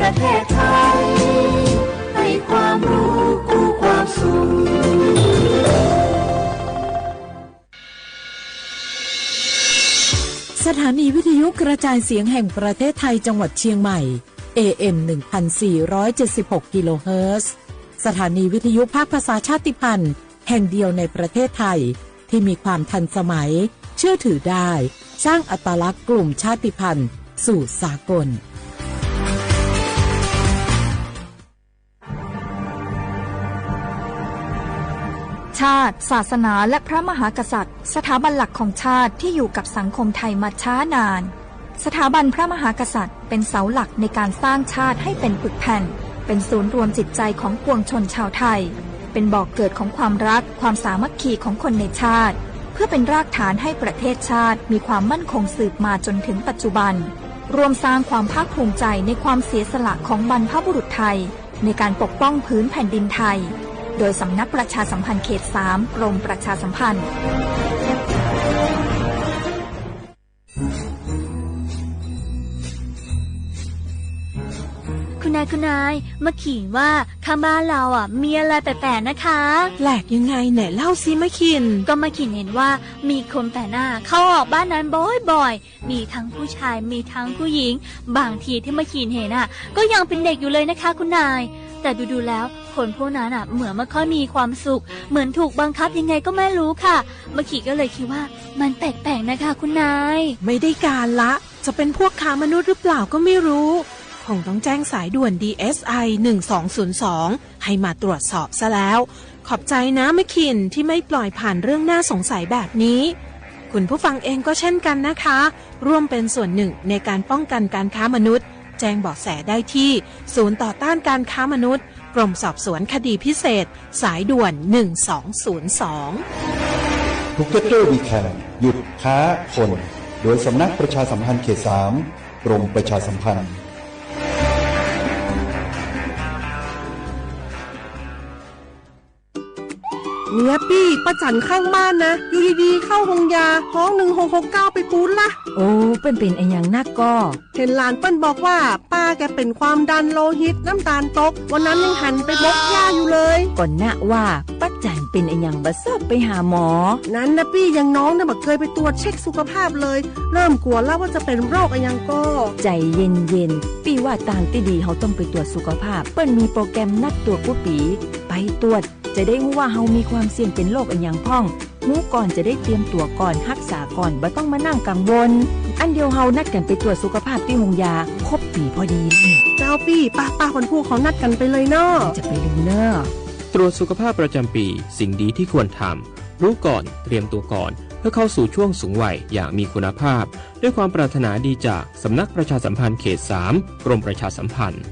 ประเทศไทยให้ความรู้คู่ความสุข สถานีวิทยุกระจายเสียงแห่งประเทศไทยจังหวัดเชียงใหม่ เอ เอ็ม หนึ่งพันสี่ร้อยเจ็ดสิบหก กิโลเฮิรตซ์ สถานีวิทยุภาคภาษาชาติพันธุ์แห่งเดียวในประเทศไทย ที่มีความทันสมัย เชื่อถือได้ สร้างอัตลักษณ์กลุ่มชาติพันธุ์สู่สากล ชาติ ศาสนา และพระมหากษัตริย์ สถาบันหลักของชาติที่อยู่กับสังคมไทยมาช้านาน สถาบันพระมหากษัตริย์เป็นเสาหลักในการสร้างชาติให้เป็นปึกแผ่น เป็นศูนย์รวมจิตใจของปวงชนชาวไทย เป็นบ่อกเกิดของความรัก ความสามัคคีของคนในชาติ เพื่อเป็นรากฐานให้ประเทศชาติมีความมั่นคงสืบมาจนถึงปัจจุบัน ร่วมสร้างความภาคภูมิใจในความเสียสละของบรรพบุรุษไทย ในการปกป้องผืนแผ่นดินไทย โดยสำนักประชาสัมพันธ์เขตสาม กรมประชาสัมพันธ์ คุณนาย คุณนาย เมื่อกี้ว่าข้างบ้านเราอ่ะ มีอะไรแปลกๆนะคะ แปลกยังไง ไหนเล่าสิมะขิน ก็มะขินเห็นว่ามีคนแปลกหน้าเข้าออกบ้านนั้นบ่อยๆ มีทั้งผู้ชาย มีทั้งผู้หญิง บางทีที่มะขินเห็นอ่ะ ก็ยังเป็นเด็กอยู่เลยนะคะคุณนาย แต่ดูๆแล้ว คนพวกนั้นอ่ะ เหมือนไม่ค่อยมีความสุข เหมือนถูกบังคับยังไงก็ไม่รู้ค่ะ มะขินก็เลยคิดว่ามันแปลกๆนะคะคุณนาย ไม่ได้การละ จะเป็นพวกค้ามนุษย์หรือเปล่าก็ไม่รู้ คงต้องแจ้งสายด่วน ดีเอสไอ หนึ่งสองศูนย์สอง ให้มาตรวจสอบซะแล้ว ขอบใจนะมะขินที่ไม่ปล่อยผ่านเรื่องน่าสงสัยแบบนี้ คุณผู้ฟังเองก็เช่นกันนะคะ ร่วมเป็นส่วนหนึ่งในการป้องกันการค้ามนุษย์ แจ้งเบาะแสได้ที่ศูนย์ต่อต้านการค้ามนุษย์ กรมสอบสวนคดีพิเศษ สายด่วน หนึ่งสองศูนย์สอง ภูเก็ตเตอร์วีแคน หยุดค้าคน โดยสำนักประชาสัมพันธ์เขตสาม กรมประชาสัมพันธ์ เนี่ยปี้ ป้าจั๋นข้างบ้านนะ อยู่ดีๆ เข้าโฮงยา ฮ้อง หนึ่งหกหกเก้า ไปปู๊ดละ โอ้ เปิ้นเป๋นอะหยังนักก่อ เห็นหลานเปิ้นบอกว่า ป้าแกเป็นความดันโลหิต น้ำตาลตก วันนั้นยังหันไปบกหญ้าอยู่เลย ก่อนนะว่า ป้าจั๋นเป๋นอะหยังบ่ซอบไปหาหมอ นั้นนะปี้ ยังน้องเนี่ยบ่เคยไปตรวจเช็คสุขภาพเลย เริ่มกลัวแล้วว่าจะเป็นโรคอะหยังก่อ ใจเย็นๆ ปี้ว่าตางตี้ดีเฮาต้องไปตรวจสุขภาพ เปิ้นมีโปรแกรมนัดตรวจกู้ปี๋ ไปตรวจ จะได้ฮู้ว่าเฮามีความเสี่ยงเป็นโรคอะหยังพ่อง ฮู้ก่อนจะได้เตรียมตั๋วก่อน ฮักษาก่อน บ่ต้องมานั่งกังวล อันเดียวเฮานัดกั๋นไปตรวจสุขภาพตี้โฮงยา ครบปี๋พอดี เจ้าปี้ ป้าๆ วันพูกเฮานัดกั๋นไปเลยเนาะ จะไปเลยเนาะ ตรวจสุขภาพประจำปี สิ่งดีที่ควรทำ รู้ก่อน เตรียมตัวก่อน เพื่อเข้าสู่ช่วงสูงวัยอย่างมีคุณภาพ ด้วยความปรารถนาดีจากสำนักประชาสัมพันธ์เขตสาม กรมประชาสัมพันธ์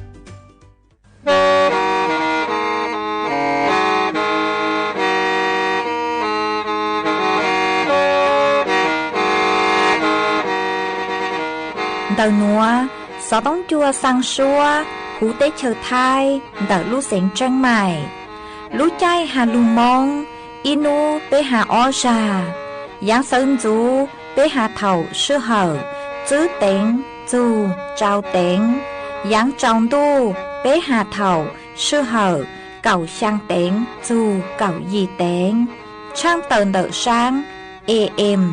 Ntawm nuav, xov tooj cua xaa suab huv teb chaws Thaib ntawm lub xeev Tseeb Maim. Lub caij has lug Moob, ib nub peb has ob zag. Yaav sawv ntxuv peb has thaum sij hawm tsib teev txug rau teev. Yaav tsaus ntuj peb has thaum sij hawm kaum xyaa teev txug kaum yim teev. Tshaaj tawm ntawm saab A M,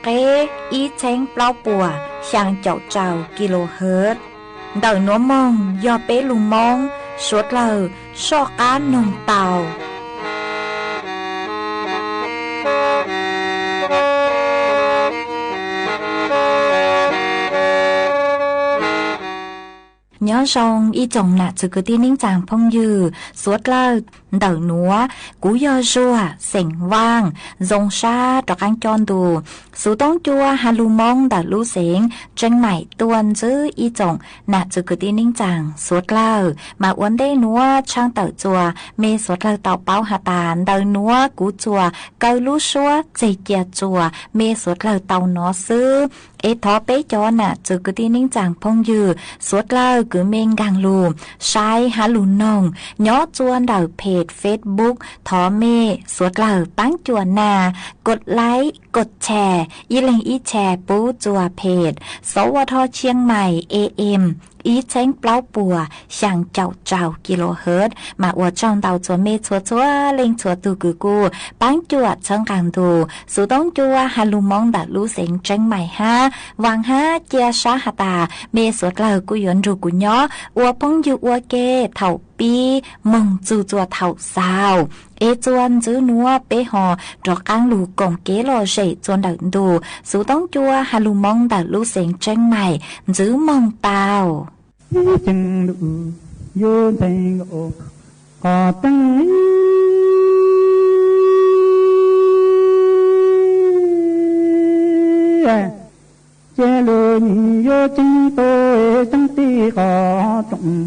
qeb ib txheeb plaub puas xyaa caum rau kilohertz. Ntawm nuav moog yog peb lug Moob, suav dlawg soj qaab noog tau. Nyob zoo ib tsoom nam txwv kwv tij neej tsaa phooj ywg suav dlawg. Ntawm nuav kuv yog Zuag xeem Vaaj, zoo sab rov qaab coj ntu xov tooj cua has lug Moob ntawm lub xeev Tseeb Maim tuaj ntxiv ib tsoom nam txwv kwv tij neej tsaa suav dlawg. Mas ua ntej nuav tshaaj tawm txuas mej suav dlawg tau paub has tas ntawm nuav kuv tsuas kaw lub suab txeg cia txuas mej suav dlawg tau nov xwb. Es thov peb cov nam txwv kwv tij neej tsaa phooj ywg suav dlawg kwv mej nkaag lug saib has lug noog nyob txua ntawm page Facebook. Thov mej suav dlawg paab cuam nas, kos laib, kos tshee, ib leeg ib tshee pub txua page Sawv Ua Tho Chiang Mai A M ib txheeb plaub puas xyaa caum rau kilohertz mas ua tsaug ntau txhua mej txhua txhua leej txhua tug kws kuj paab cuam txhawb nqaa ntu Xuv Toob Cua Has Lug Moob ntawm lub xeev Tseeb Maim hab vaam hab cia sab has tas mej suav dlawg kuj yuav nrug kuv nyob ua phooj ywg ua ke thaum pib moog txug txua thaum xaus. Es txua ntxwv nuav peb ho rov qaab lug koom kev lom zem txua ntawm ntu Xuv Toob Cua Has Lug Moob ntawm lub xeev Tseeb Maim. Ntxwv moog tau. Ceeb lug yuav ntxeev nkaus qhov teeb ces lug nim yuav ceeb tau tseeb tij qhov rooj,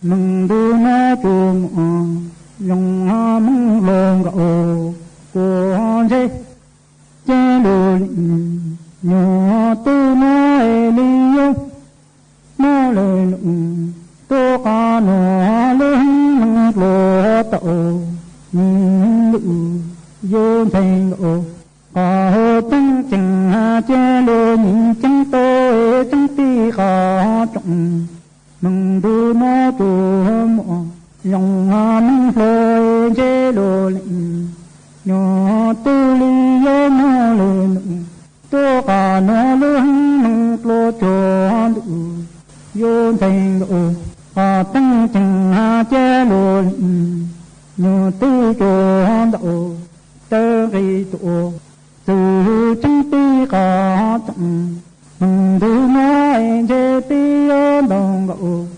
moog ntu nuav tsuas muaj zoo moog hluas nkaus kuv ntsej. Ces lug lim nyuag twg nuav li yuav muaj lwm num tuaj qhov nuav lub moog dluav tau. Nim lug yuav ntxeev nkaus qhov teeb ceeb ces lug nim ceeb tau tseeb tij qhov rooj, moog ntu nuav tsuas muaj zoo moog hluas ntsej lug lim nyuag twg li yuav muaj lwm num tuaj qhov nuav lub moog dluav tsuag ntuj. Yuav ntxeev nkaus qhov teeb ceeb ces lug lim nyuag twg tsuag ntau, tawg nqis tuaj txug tseeb tij qhov rooj, moog ntu nuav ntshe peb yuav ntau nkaus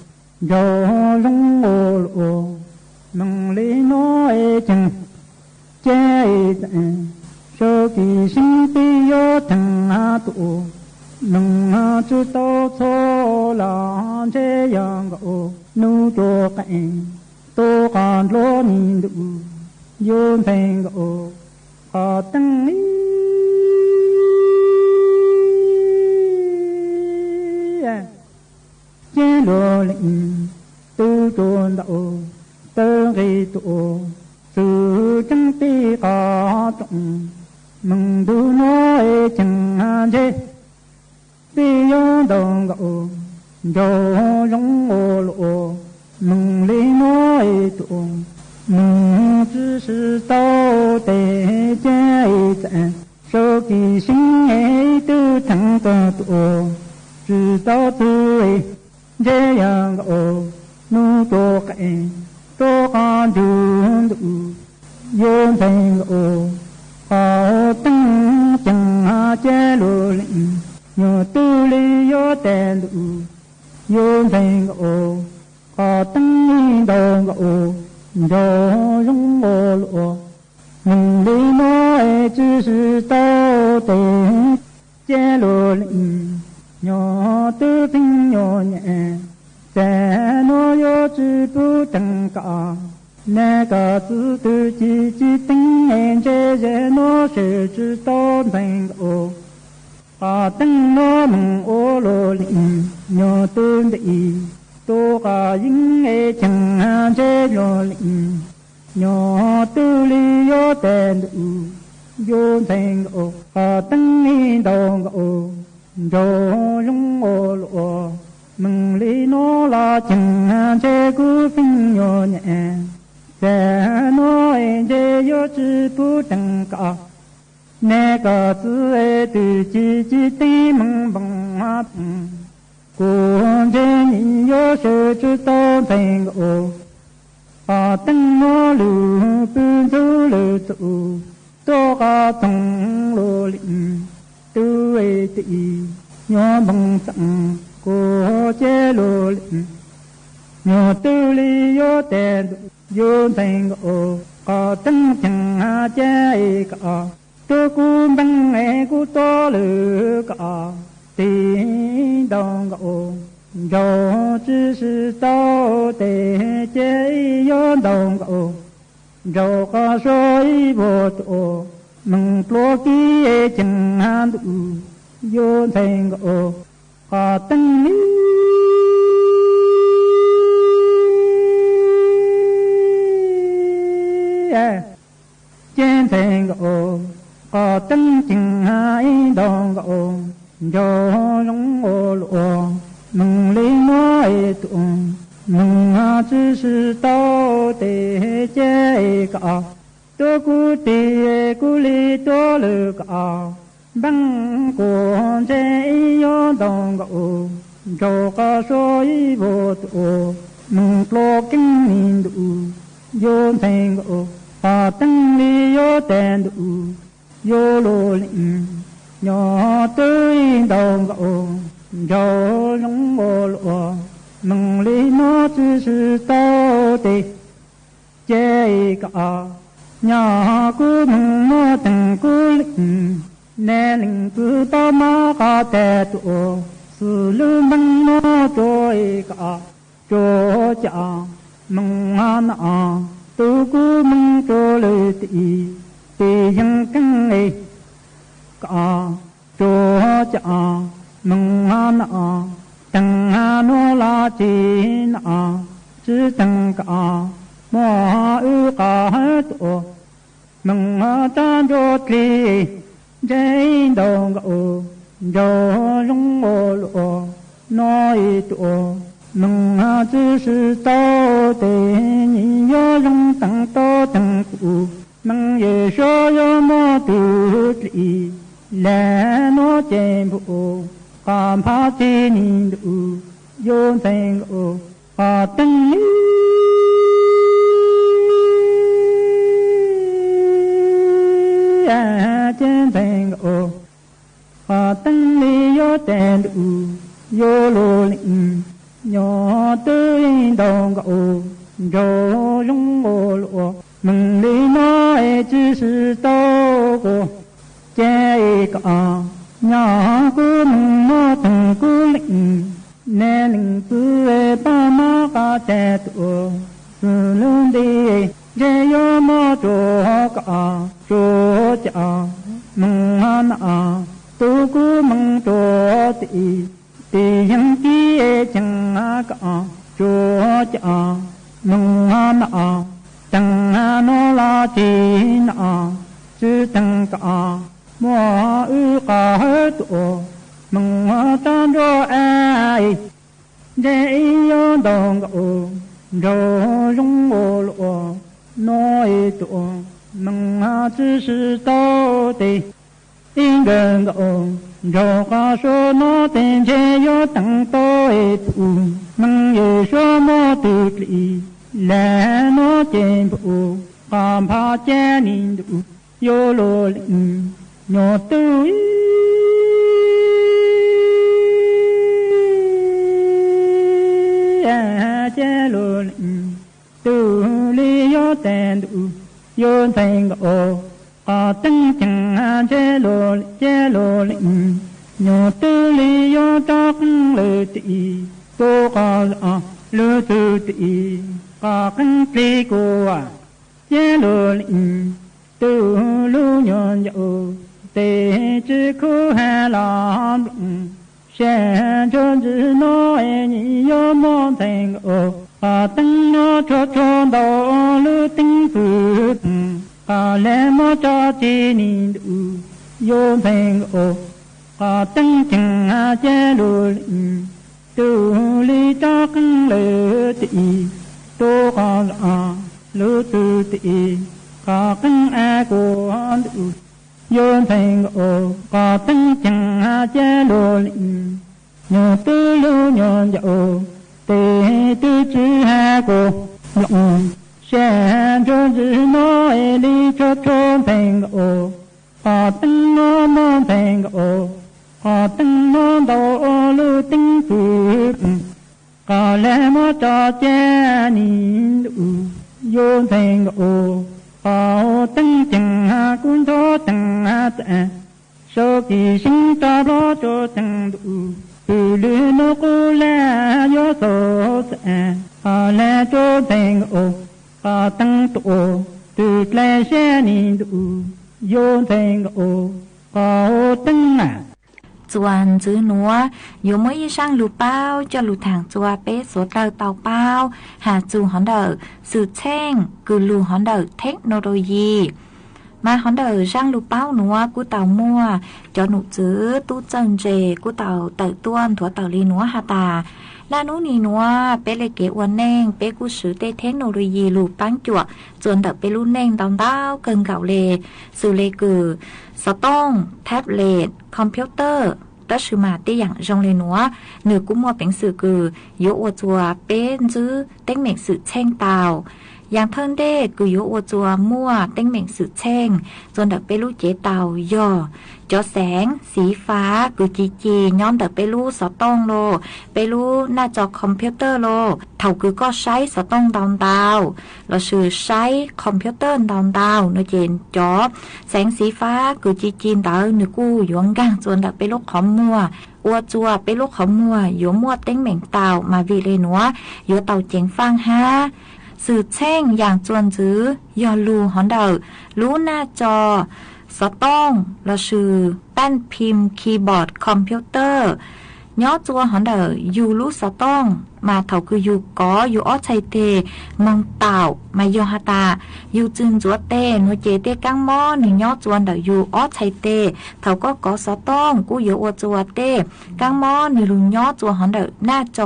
nraug zoo ua luaj. Moog li nuav ceeb ces txeem sawv kis seeb peb yuav theem tuaj, moog tsi tau txhua lawm ntshe yog nkaus nub tsuas qees tuaj qhov nruab nim ntuj. Yuav ntxeev nkaus qhov teeb ces lug lim twg tsuag ntau, tawg nqis tuaj txug tseeb tij qhov rooj, moog ntu nuav ceeb ntshe peb yuav ntau nkaus nraug zoo ua luaj. Moog li nuav tuaj, moog tsi tau tes ces txeem sawv kis seeb ib tug theem kawg tuaj, tsi tau txug ntshe yog nkaus nub tsuas qees tuaj qhov nruab ntuj. Yuav ntxeev nkaus qhov teeb ceeb ces lug lim nyuag twg li yuav tes ntuj. Yuav ntxeev nkaus qhov teeb ntau nkaus nraug zoo ua luaj. Moog li nuav tsi tau tes ces lug lim nyuag twg txheeb nyuag nyem, txag nuav yuav tsi pub teeb kam. Neb koj txwv tug ci ci teeb ntshe zag nuav sawv tsi tau ntxeev nkaus qhov teeb nuav moog ua luaj lim nyuag twg nti tuaj qhov yeeb ceeb ntshe luaj lim nyuag twg li yuav tes ntuj. Yuav ntxeev nkaus qhov teeb ntau nkaus nraug zoo ua luaj. Moog li nuav los ceeb ntshe kuv feej nyuag nyem, txag nuav ntshe yuav tsi pub teeb kam. Neb koj txwv tug ci ci teeb moog npoo, kuv ntshe nim yuav sawv tsi tau ntxeev nkaus qhov teeb nuav lug pw ntxug lwm txuj tuaj qhov txoog luaj lim twg ti nyuag npoo txeem kuv ces luaj lim nyuag twg li yuav tes ntuj. Yuav ntxeev nkaus qhov teeb ceeb ces kom tuaj kuv npeeg es kuv tuaj lwm kom ti ntau nkaus nraug tsi tau tes ces yuav ntau nkaus nraug qhov suav ib vuag tuaj moog pluav kib ceeb ntuj. Yuav ntxeev nkaus qhov teeb li ces ntxeev nkaus qhov teeb ceeb ib ntau nkaus nraug zoo ua luaj. Moog li nuav Moog tsi sw tau tes ces koj tuaj kuv tig kuv le tuaj lawm koj. Npeej kuas ntse ib yuav ntaus nkaus, nraug qab suav ib vuag tuaj, moog dlua keeb ni ntuj, yuav ntxhee nkaus, qhov teeb li yuav tag ntuj, yuav luag leej, nyob twj ib ntaus nkaus, nraug zoo ua luaj, moog li no tsi sw tau tes ces koj, nyob kuv moog muab teeg kuv leej, neb leej txwv pab mab qab tag tuaj, xws lub npeej muab tsuag koj, tsuag cas moog no, tug kuv moog tsuag lwm tim, tim yeej keeb koj, tsuag cas moog no, teeg nuav los tsi no, tsi teeg koj, muab wb qab hawb tuaj, moog rov nruab dlig, ntse ib ntaus nkaus, nraug zoo ua luaj, no ib tuaj, moog tsi sw tau tes, nyiam yuav zoo teeg tau teeg kuv, moog yawm suav yuav muab tug dlig, lag nuav ces npum, qhov nphav tsi ni ntuj, yuav ntxhee nkaus, qhov teeb li ces ntxhee nkaus, qhov teeb li yuav tag ntuj, yuav luag leej, nyob twj ib ntaus nkaus, nraug zoo ua luaj, moog li no es tsi sw tau kuv ces koj, nyob kuv moog muab teeg kuv leej, neb leej txwv pab mab qab tag tuaj, xws lub nti ntse yuav muab tsuag koj, tsuag cas moog no, tug kuv moog tsuag tim, tim yeej kib ceeg koj, tsuag cas moog no, teeg nuav los tsi no, tsi teeg koj, muab wb qab hawb tuaj, moog rov nruab dlig, ntse ib yuav ntaus nkaus, nraug zoo ua luaj, no ib tuaj, moog tsi sw tau tes, ib nkawg nkaus, nraug qab suav no tes ntse yuav teeg tau ib tug, moog yawm suav muab tug dlig, lag nuav ces npum, qhov nphav ces ni ntuj, yuav luag leej, nyob twj ib ces luag leej, twg li yuav tag ntuj, yuav ntxhee nkaus, qhov teeb ceeg ces luag leej, ces luag leej, nyob twg li yuav rov qeeb lwm tim, tug qhov zoo lwm tug tim, qhov qeeb dlig kuv, ces luag leej, tug lug nyuam ncaus, tes tsi khuv has los nplooj, sab ntsuag ntsis no es nyiam yuav muab ntxhee nkaus, qhov teeb no tsuag tsuag ntau lub teeb xwb, qhov lag muab tso tsi ni ntuj, yuav ntxhee nkaus, qhov teeb ceeg ces luag leej, twg li rov qeeb lwm tim, tug qhov zoo lwm tug tim, qhov qeeb kuv ntuj, yuav ntxhee nkaus, qhov teeb ceeg ces luag leej, nyob twg lug nyuam ncaus, tes twg tsi has kuv nplooj, sab ntsuag ntsis no es li tsuag tsuag ntxhee nkaus, qhov teeb no muab ntxhee nkaus, qhov teeb no ntau lub teeb xwb, qhov lag muab tso ces ni ntuj, yuav ntxhee nkaus, qhov teeb ceeg kuv ntxhov teeg txav, sau kis seeb rov plob tsuag teeg ntuj, pw lwm nuav qub lag yuav xaus txav, qhov lag tsuag ntxhee nkaus, qhov teeb tuaj, twg dlaim sab ni ntuj, yuav ntxhee nkaus, qhov teeb na. Txuas ntxiv nuav yuav muaj ib zaaj lug paub coj lug thaam txug peb suav dlawg tau paub has txug hov ntawm xwm txheej kws lug hov ntawm technology. Mas hov ntawm zaaj lug paub nuav kuj tau muaj cov num txwv tub txawj ntse kuj tau tawm tuaj nthuav tawm li nuav has tas, Naj nub nim nuav peb le kev ua neej, peb kuj swv tej thej no lug yig lug paab cuam txuas ntawm peb lub neej ntau ntau kawg nkaus le, xws le kws xov tooj, tablet, computer, tab sis mas tej yaam zoo le nuav, nwg kuj muaj peev xwm kws yuav ua txuas peb ntsib teeb meem xwm txheej tau. Yaam thawj ntej kws yuav ua txuas muaj teeb meem xwm txheej txuas ntawm peb lub cev tau yog cov xeev xiv fav kws ci ci nyob ntawm peb lub xov tooj los, peb lub naj tso computer los. Thaus kws koj saib xov tooj ntau ntau lossis saib computer ntau ntau no ces cov xeev xiv fav kws ci ci ntawd nwg kuj yuav nkaag txuas ntawm peb lub qhov muag, ua txuas peb lub qhov muag yuav muaj teeb meem tau, mas vim le nuav yuav tau ceev faaj hab. Xwm txheej yaam txuas ntxiv yog lug hov ntawm lub naj tso xov tooj lossis paaj phim keyboard computer nyob txuas hov ntawm yug lub xov tooj, mas thaus kws yug kov yug ob txhais teg moog taum mas yog has tas yug tsi ntxuav teg no ces tej kaab mob nwg nyob txuas ntawm yug ob txhais teg. Thaus koj kov xov tooj kuj yuav ua txuas tej kaab mob nwg lug nyob txuas hov ntawm naj tso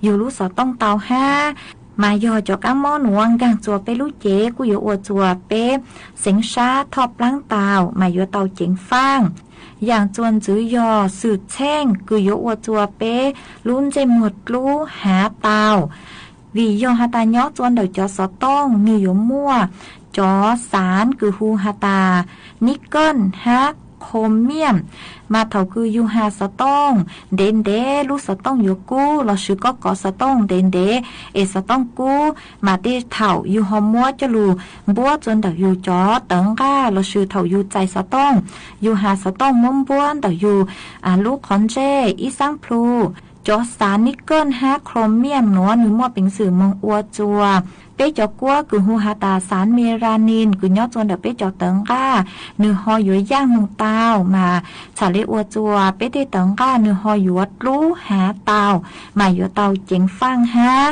yug lub xov tooj tau hab. Mas yog cov kaab mob nuav nkaag txuas peb lub cev kuj yuav ua txuas peb xeev sab thoj plaab tau mas yuav tau ceev faaj. Yaam txuas ntxiv yog xwm txheej kws yuav ua txuas peb lub ntsej muag dlub hav tau, vim yog has tas nyob txuas ntawm cov xov tooj nwg yuav muaj cov xaav kws hu has tas nij kawj hab qho miaj. Mas thaus kws yug has xov tooj ntev ntev lub xov tooj yuav kub lossis koj kov xov tooj ntev ntev es xov tooj kub, mas tej thaum yug ho muab coj lug npuab txuas ntawm yug cov tawv nqaj lossis thaum yug txais xov tooj, yug has xov tooj muab npuab ntawm yug lub qhov ntsej ib xaab plhu. Cov xaav nij kawj hab qho miaj nuav nwg muaj peev xwm moog ua txuas peb cov kuab kws hu has tas xaav melanin kws nyob txuas ntawm peb cov tawv nqaj, nwg ho yuav yaaj moog tau mas txham le ua txuas peb tej tawv nqaj nwg ho yuav dlub hav tau mas yuav tau ceev faaj hab.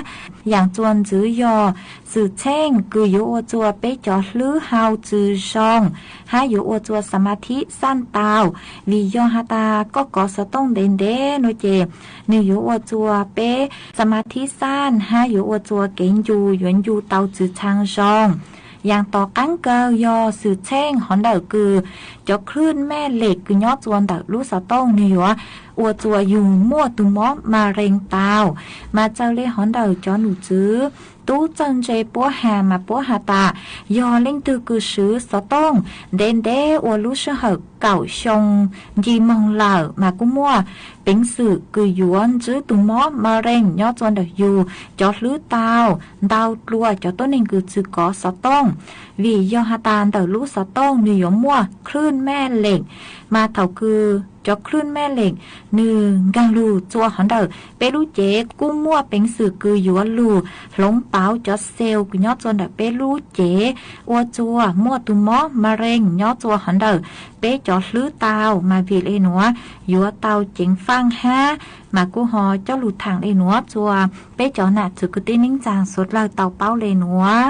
Yaam txuas ntxiv yog xwm txheej kws yuav ua txuas peb cov hlwb hau tsi zoo hab yuav ua txuas xas mas thib xaaj tau, vim yog has tas koj kov xov tooj ntev ntev no ces nwg yuav ua txuas peb xas mas thib xaaj hab yuav ua txuas kev ncu yuav ncu tau tsi txhaa zoo. Yaam tom qaab kawg yog xwm txheej hov ntawm kws cov khlwj mej lem kws nyob txuas ntawm lub xov tooj nwg yuav ua txuas yug muaj tug mob ma reeg tau. Mas txawm le hov ntawm cov num tswv tub txawj ntse puab has mas puab has tas yog leej twg kws swv xov tooj ntev ntev ua lub sij hawm kaum xyoo nci moog lawm mas kuj muaj peev xwm kws yuav ntsib tug mob ma reeg nyob txuas ntawm yug cov hlwb tau ntau dlua cov tuab neeg kws tsi kov xov tooj. Vim yog has tas ntawm lub xov tooj nwg yuav muaj khlwj mej lem, mas thaum kws cov khlwj mej lem nwg nkaag lug txuas hov ntawm peb lub cev kuj muaj peev xwm kws yuav lug hloov pauv cov xel kws nyob txuas ntawm peb lub cev ua txuas muaj tug mob ma reeg nyob txuas hov ntawm peb cov hlwb tau, mas vim le nuav yuav tau ceev faaj hab. Mas kuj ho coj lug thaam le nuav txuas peb cov nam txwv kwv tij neej tsaa suav dlawg tau paub le nuav.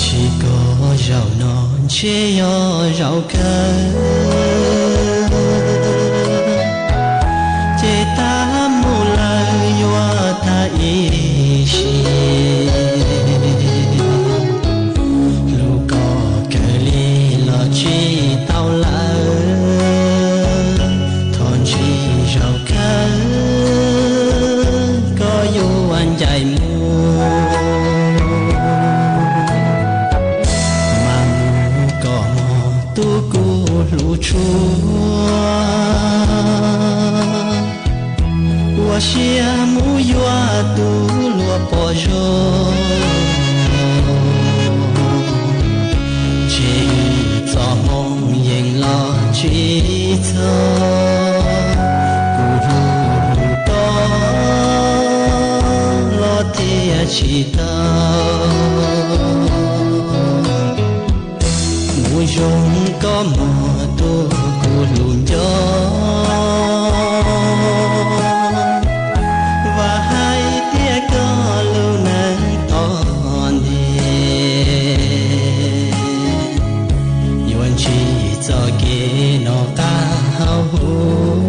Tsis koj zaum no ntshe yog zaum kawg, ces tag mus lawm yuav tag ib sim. Lub koj kawg li los tsis tau lawm, thov ntsib zaum kawg koj yuav ncaim mus. Mas mus koj mog tub kuv hlub tsis tau. Mus zoo koj muag tuaj kuv hlub nco, vam hais tias koj lub neej tom ntej yuav ntsib txoj kev noj qab haus huv,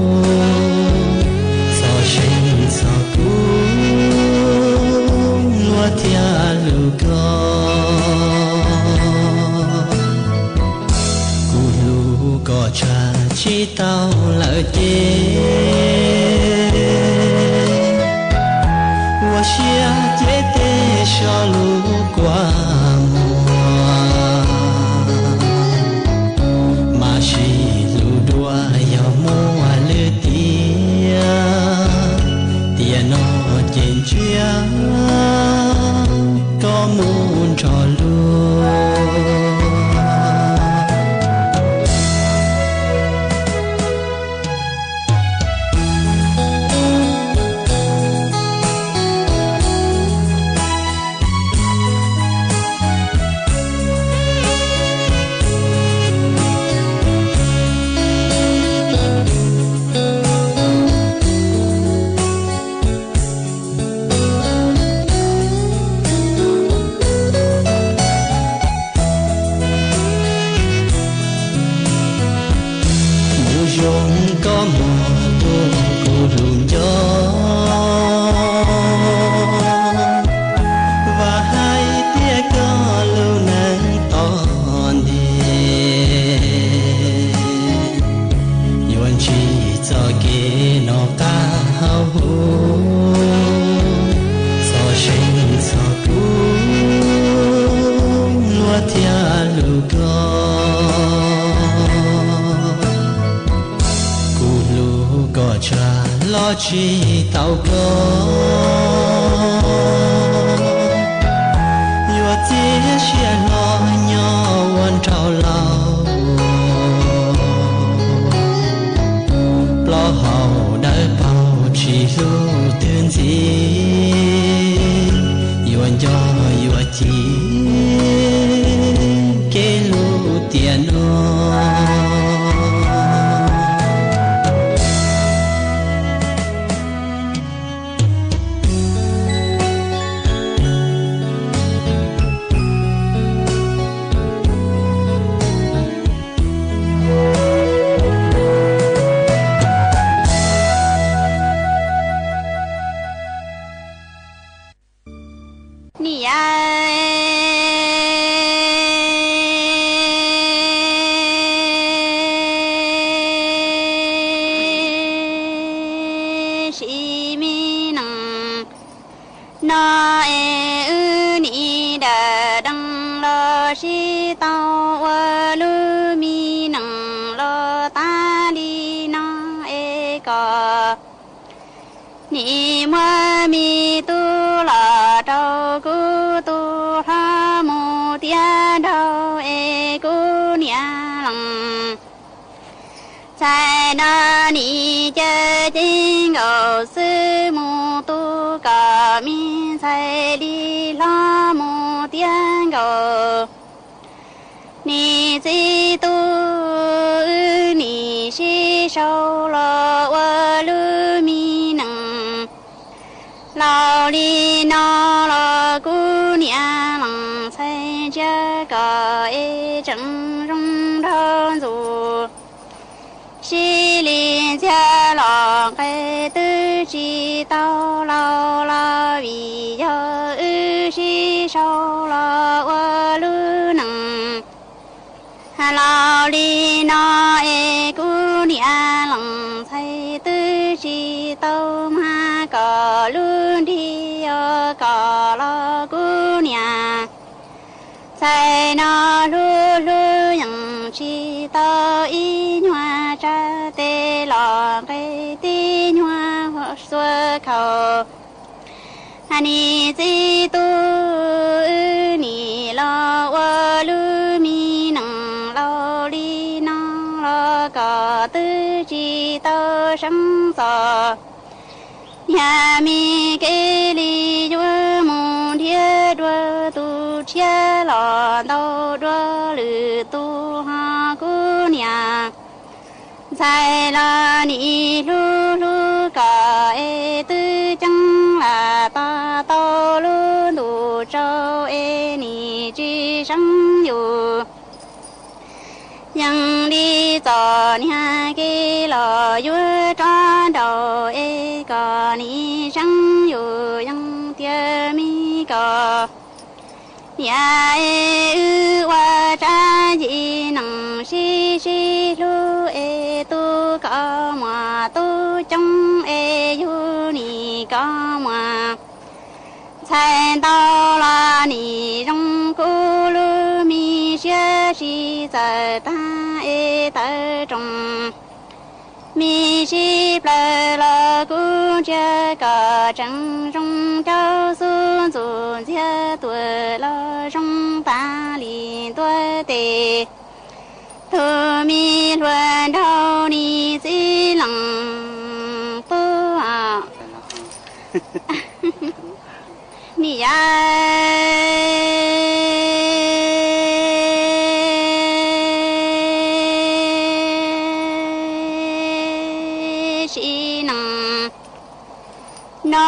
txhob seev txhob kub, luag thiaj hlub koj. Kuv hlub koj tshaj tsis tau lawm ces, ua siab cia tej so lub kua muag, mas sib hlub dua yog muaj lwm tiam. Tiam no ces ntsia koj mus nrog luag. Mus zoo koj muag tuaj kuv hlub nco, vam hais tias koj lub neej tom ntej yuav ntsib txoj kev noj qab haus huv, txhob seev txhob kub, luag thiaj hlub koj. Kuv hlub koj tshaj los tsis tau koj, yuav txiav siab hlo nyob ua nraug laus. Plaub hau dawb paug tsis hlub twg ntxiv, yuav nco yuav ci kev hlub tiam no. Niam, sim me neej no es wb nim dam deev los sib tau ua lub me neej los tas li no es kom nim muab me tub los rau kuv tus hlob mus tiav nraug es kuv niam lees txhais no nim cav ceeb nkaus xwb mus tu kom me ntxhais li hlob mus tiav nkaus. Niam txiv tub wb nim sib sau los ua lub me neej laus li no los kuv niam lees txhais ntsia kom es tseem zoo nrog ntxuav. Sib li ntxhiab los nqe twb tsis tau laus los vim yog wb sib sau los ua lub neej laus li no es kuv niam lees txhais twb tsis tau mag kom lub nrig os kom los kuv niam txhais no hlub hlub yeej tsis tau ib nyuag tsa tes los nqe tib nyuag xuav khaus. Niam txiv tub wb nim los ua lub me neej laus li no los kom twb tsis tau seev txog niag me kev li yuav mus siab los ntau dua lwm tus ho kuv niam ntxhais los nim hlub hlub kom es twb ceeb lam tos tau lub ntuj tsaus es nim tsis seev yus. Yeej li txom niag kev los yuav rov nraum es kom nim seev yus yeej tiag me kom niam es wb ua tsab yim neej sib sib hlub es tu kom muaj tub coob es yug nim kom muaj ntxhais ntau los nim zoo kuv lub me siab sib txawm tag es tawv roos me sib plaws los kuv ntsia kom tseem zoo caub xub ntxuj ntxiag tuaj los zoo tas li ntua tes. Tus me hluas nraug nim txiv leej tub nim yam sib neej no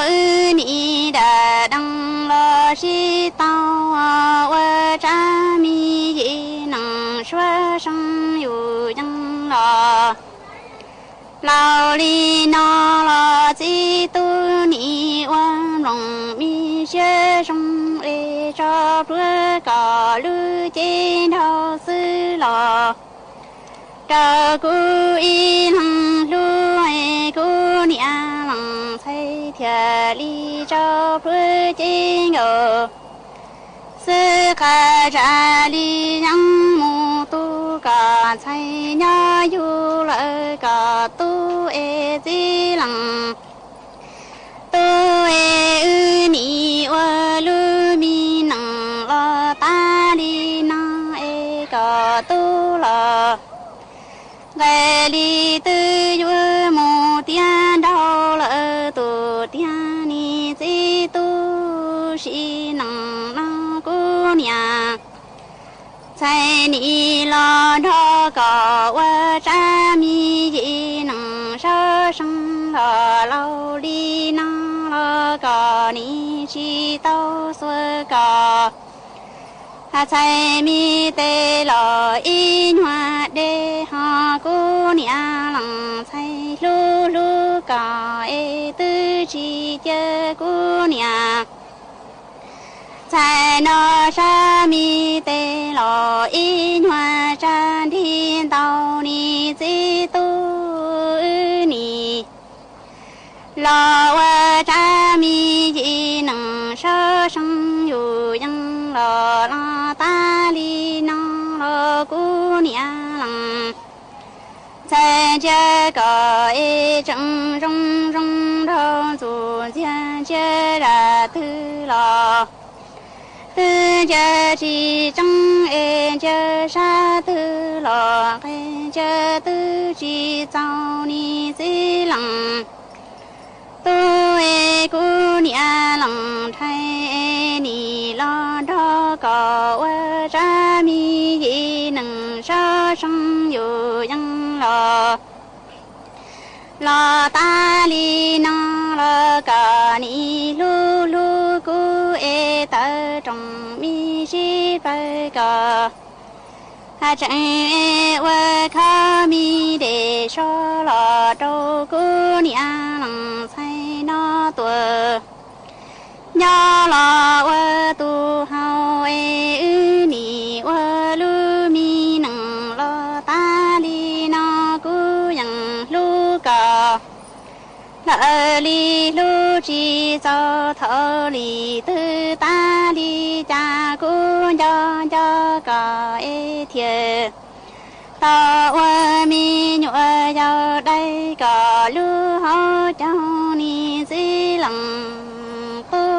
wb nim dam dees los sib tau ua tsab me yim neej suab seev yus yeej los laus li no los txiv tub nim ua nplooj me siab zoo es tso plhuav kom lub cev nrau xwb los rau kuv ib leeg hlub es kuv niam leej ntxhais thiaj li tso plhuav cev nkaus xwb. Qhov tseeb li yeej mus tu kom ntxhais nyob yug lawm kom tub es txiv leej tub es wb nim ua lub me neej los tas li no es kom tub los nqes li twb yuav mus tiav nraug lawm tus tiag nim txiv tub sib neej no kuv niam ntxhais nim los nrog kom ua tsab me yim neej sab seev los laus li no los kom nim tsis tau xuas kom ntxhais me tes los ib nyuag dej ho kuv niam leej ntxhais hlub hlub kom es twb tsis cia kuv niam ntxhais no sab me tes los ib nyuag tsab nrig ntau nim txiv tub wb nim los ua tsab me yim neej sab seev yus yeej los los tas li no los kuv niam leej ntxhais ntsia kom es tseem zoo zoo nraug ntxuj ntxiag ntsia zaj twg los twb ntsia tsis tseeb es ntsia sab twg los nqes ntsia twb tsis txaus nim txiv leej tub es kuv niam leej ntxhais nim los nrog kom ua tsab me yim neej sab seev yus yeej los los tas li no los kom nim hlub hlub kuv es tawv roos me sib plaws kom tseem ua khob me dej soj los rau kuv niam leej ntxhais no tuaj nyob los ua tus hau es wb nim ua lub me neej los tas li no kuv yeej hlub kom lawv li hlub tsis txaus thaum li twg tas li cas kuv nco nco kom es thiaj tau ua me nyuam yaus dai kom lub hauv caug nim txiv leej tub.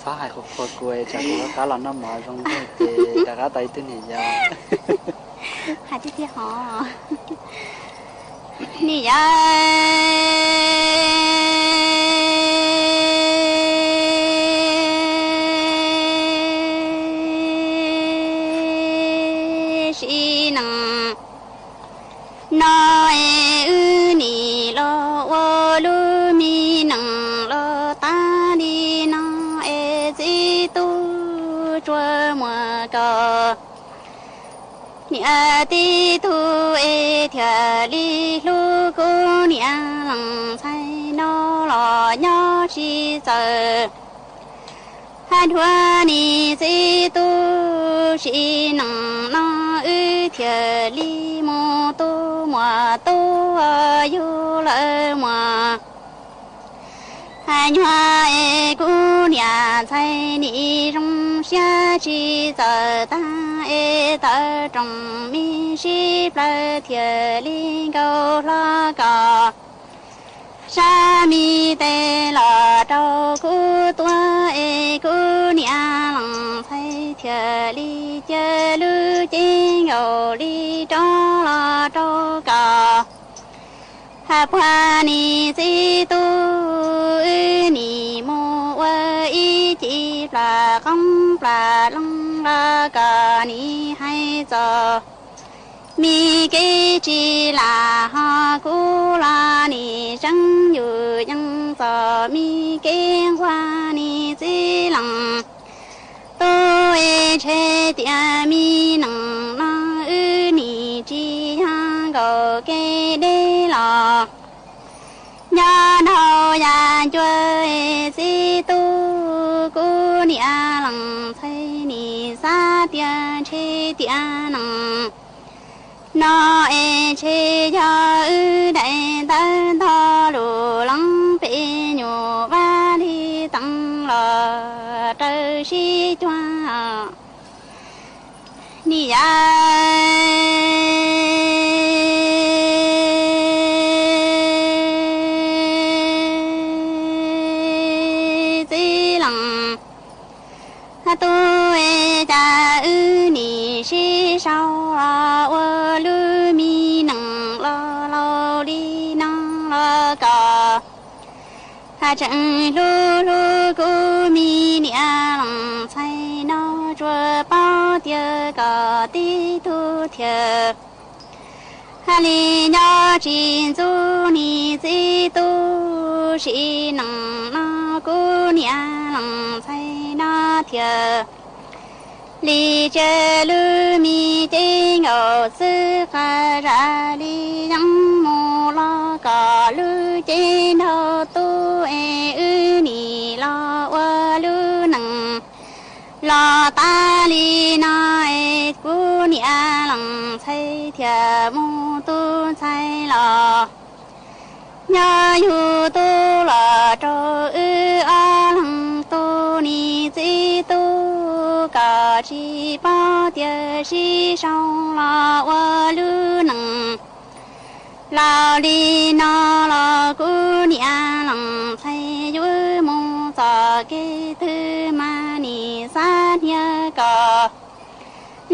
Txhob hais qhuav qhuav kuv tsam kuv rov qab los noj mov zoo nraug ces rov qab tau ib tug niam yau. Hais tiag tiag hov. Niam yau. sim neej no es wb nim los ua lub me neej los tas li no es txiv tub Tsuas Muas koj niam tib tug es thiaj li hlub kuv niam leej ntxhais no los nyob tsis txawj. Hab dhuav nim txiv tub sim neej no wb thiaj li mus tu muam tub yug lawm muam. Hab nyuag es kuv niam ntxhais nim zoo siab tsis txawj tag es tawm rooj me sib plawg thiaj li nkaus hlo kom sab me tes los rau kuv tuav es kuv niam leej ntxhais thiaj li cia lub cev nkaus li rov los rau kom. Hab puag nim txiv tub wb nim mus ua ib ci plam qoob plam loo los kom nim hais txog me kev tsis lam ho kuv los nim tseeb yus yeej txog me kev nquag nim txiv leej tub es ntshe tias me neej no wb nim tsis yog nkaus kev deb los nyob dhau yav ncua es txiv tub kuv niam leej ntxhais nim xav tias ntshe tias neej no es ntshe yog wb daim ntawv ntog lus leej pem nyuam vaj li teev los raws sib cuag nim yav txiv leej tub es cas wb nim sib sau los ua lub me neej los laus li no los kom hab tseem hlub hlub kuv me niam leej ntxhais no tsuas paub tias kom tib tug thiaj hab li nyob tsis ntxub nim txiv tub sim neej no kuv niam leej ntxhais no thiaj li cia lub me cev nkaus xwb qab zaj li yeej mus los kom lub cev nrog tub es wb nim los ua lub neej los tas li no es kuv niam leej ntxhais thiaj mus tu ntxhais los nyob yug tub los rau wb ob leeg tu nim txiv tub kom tsis paub tias sib sau los ua lub neej laus li no los kuv niam leej ntxhais yuav mus txoj kev twg mas nim xav hnia kom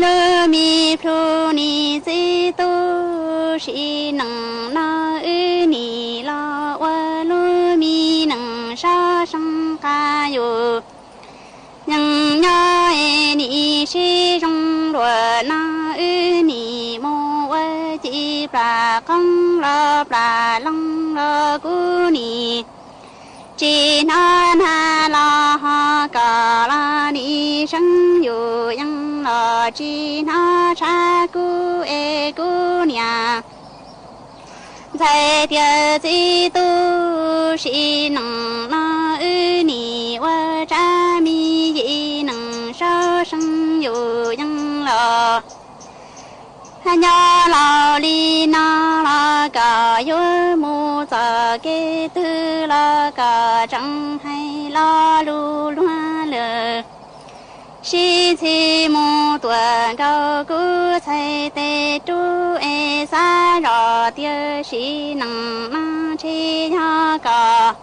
lub me plhu nim txiv tub sim neej no wb nim los ua lub me neej sab seej qab yus yeej nyob es nim sib zoo luag no wb nim mus ua ci plam qoob los plam loo los kuv nim tsis hnov nag los ho kom los nim seeb yus yeej los tsis hnov tshab kuv es kuv niam ntxhais tias txiv tub sim neej no wb nim ua tsab me yim neej sab seej yus yeej los nyob laus li no los kom yuav mus txoj kev twg los kom tseem hais lo lus luag lawm. Sib txhij mus tuaj nkaus kuv txhais tes rub es xav zoj tias sim neej no ntshe yog kom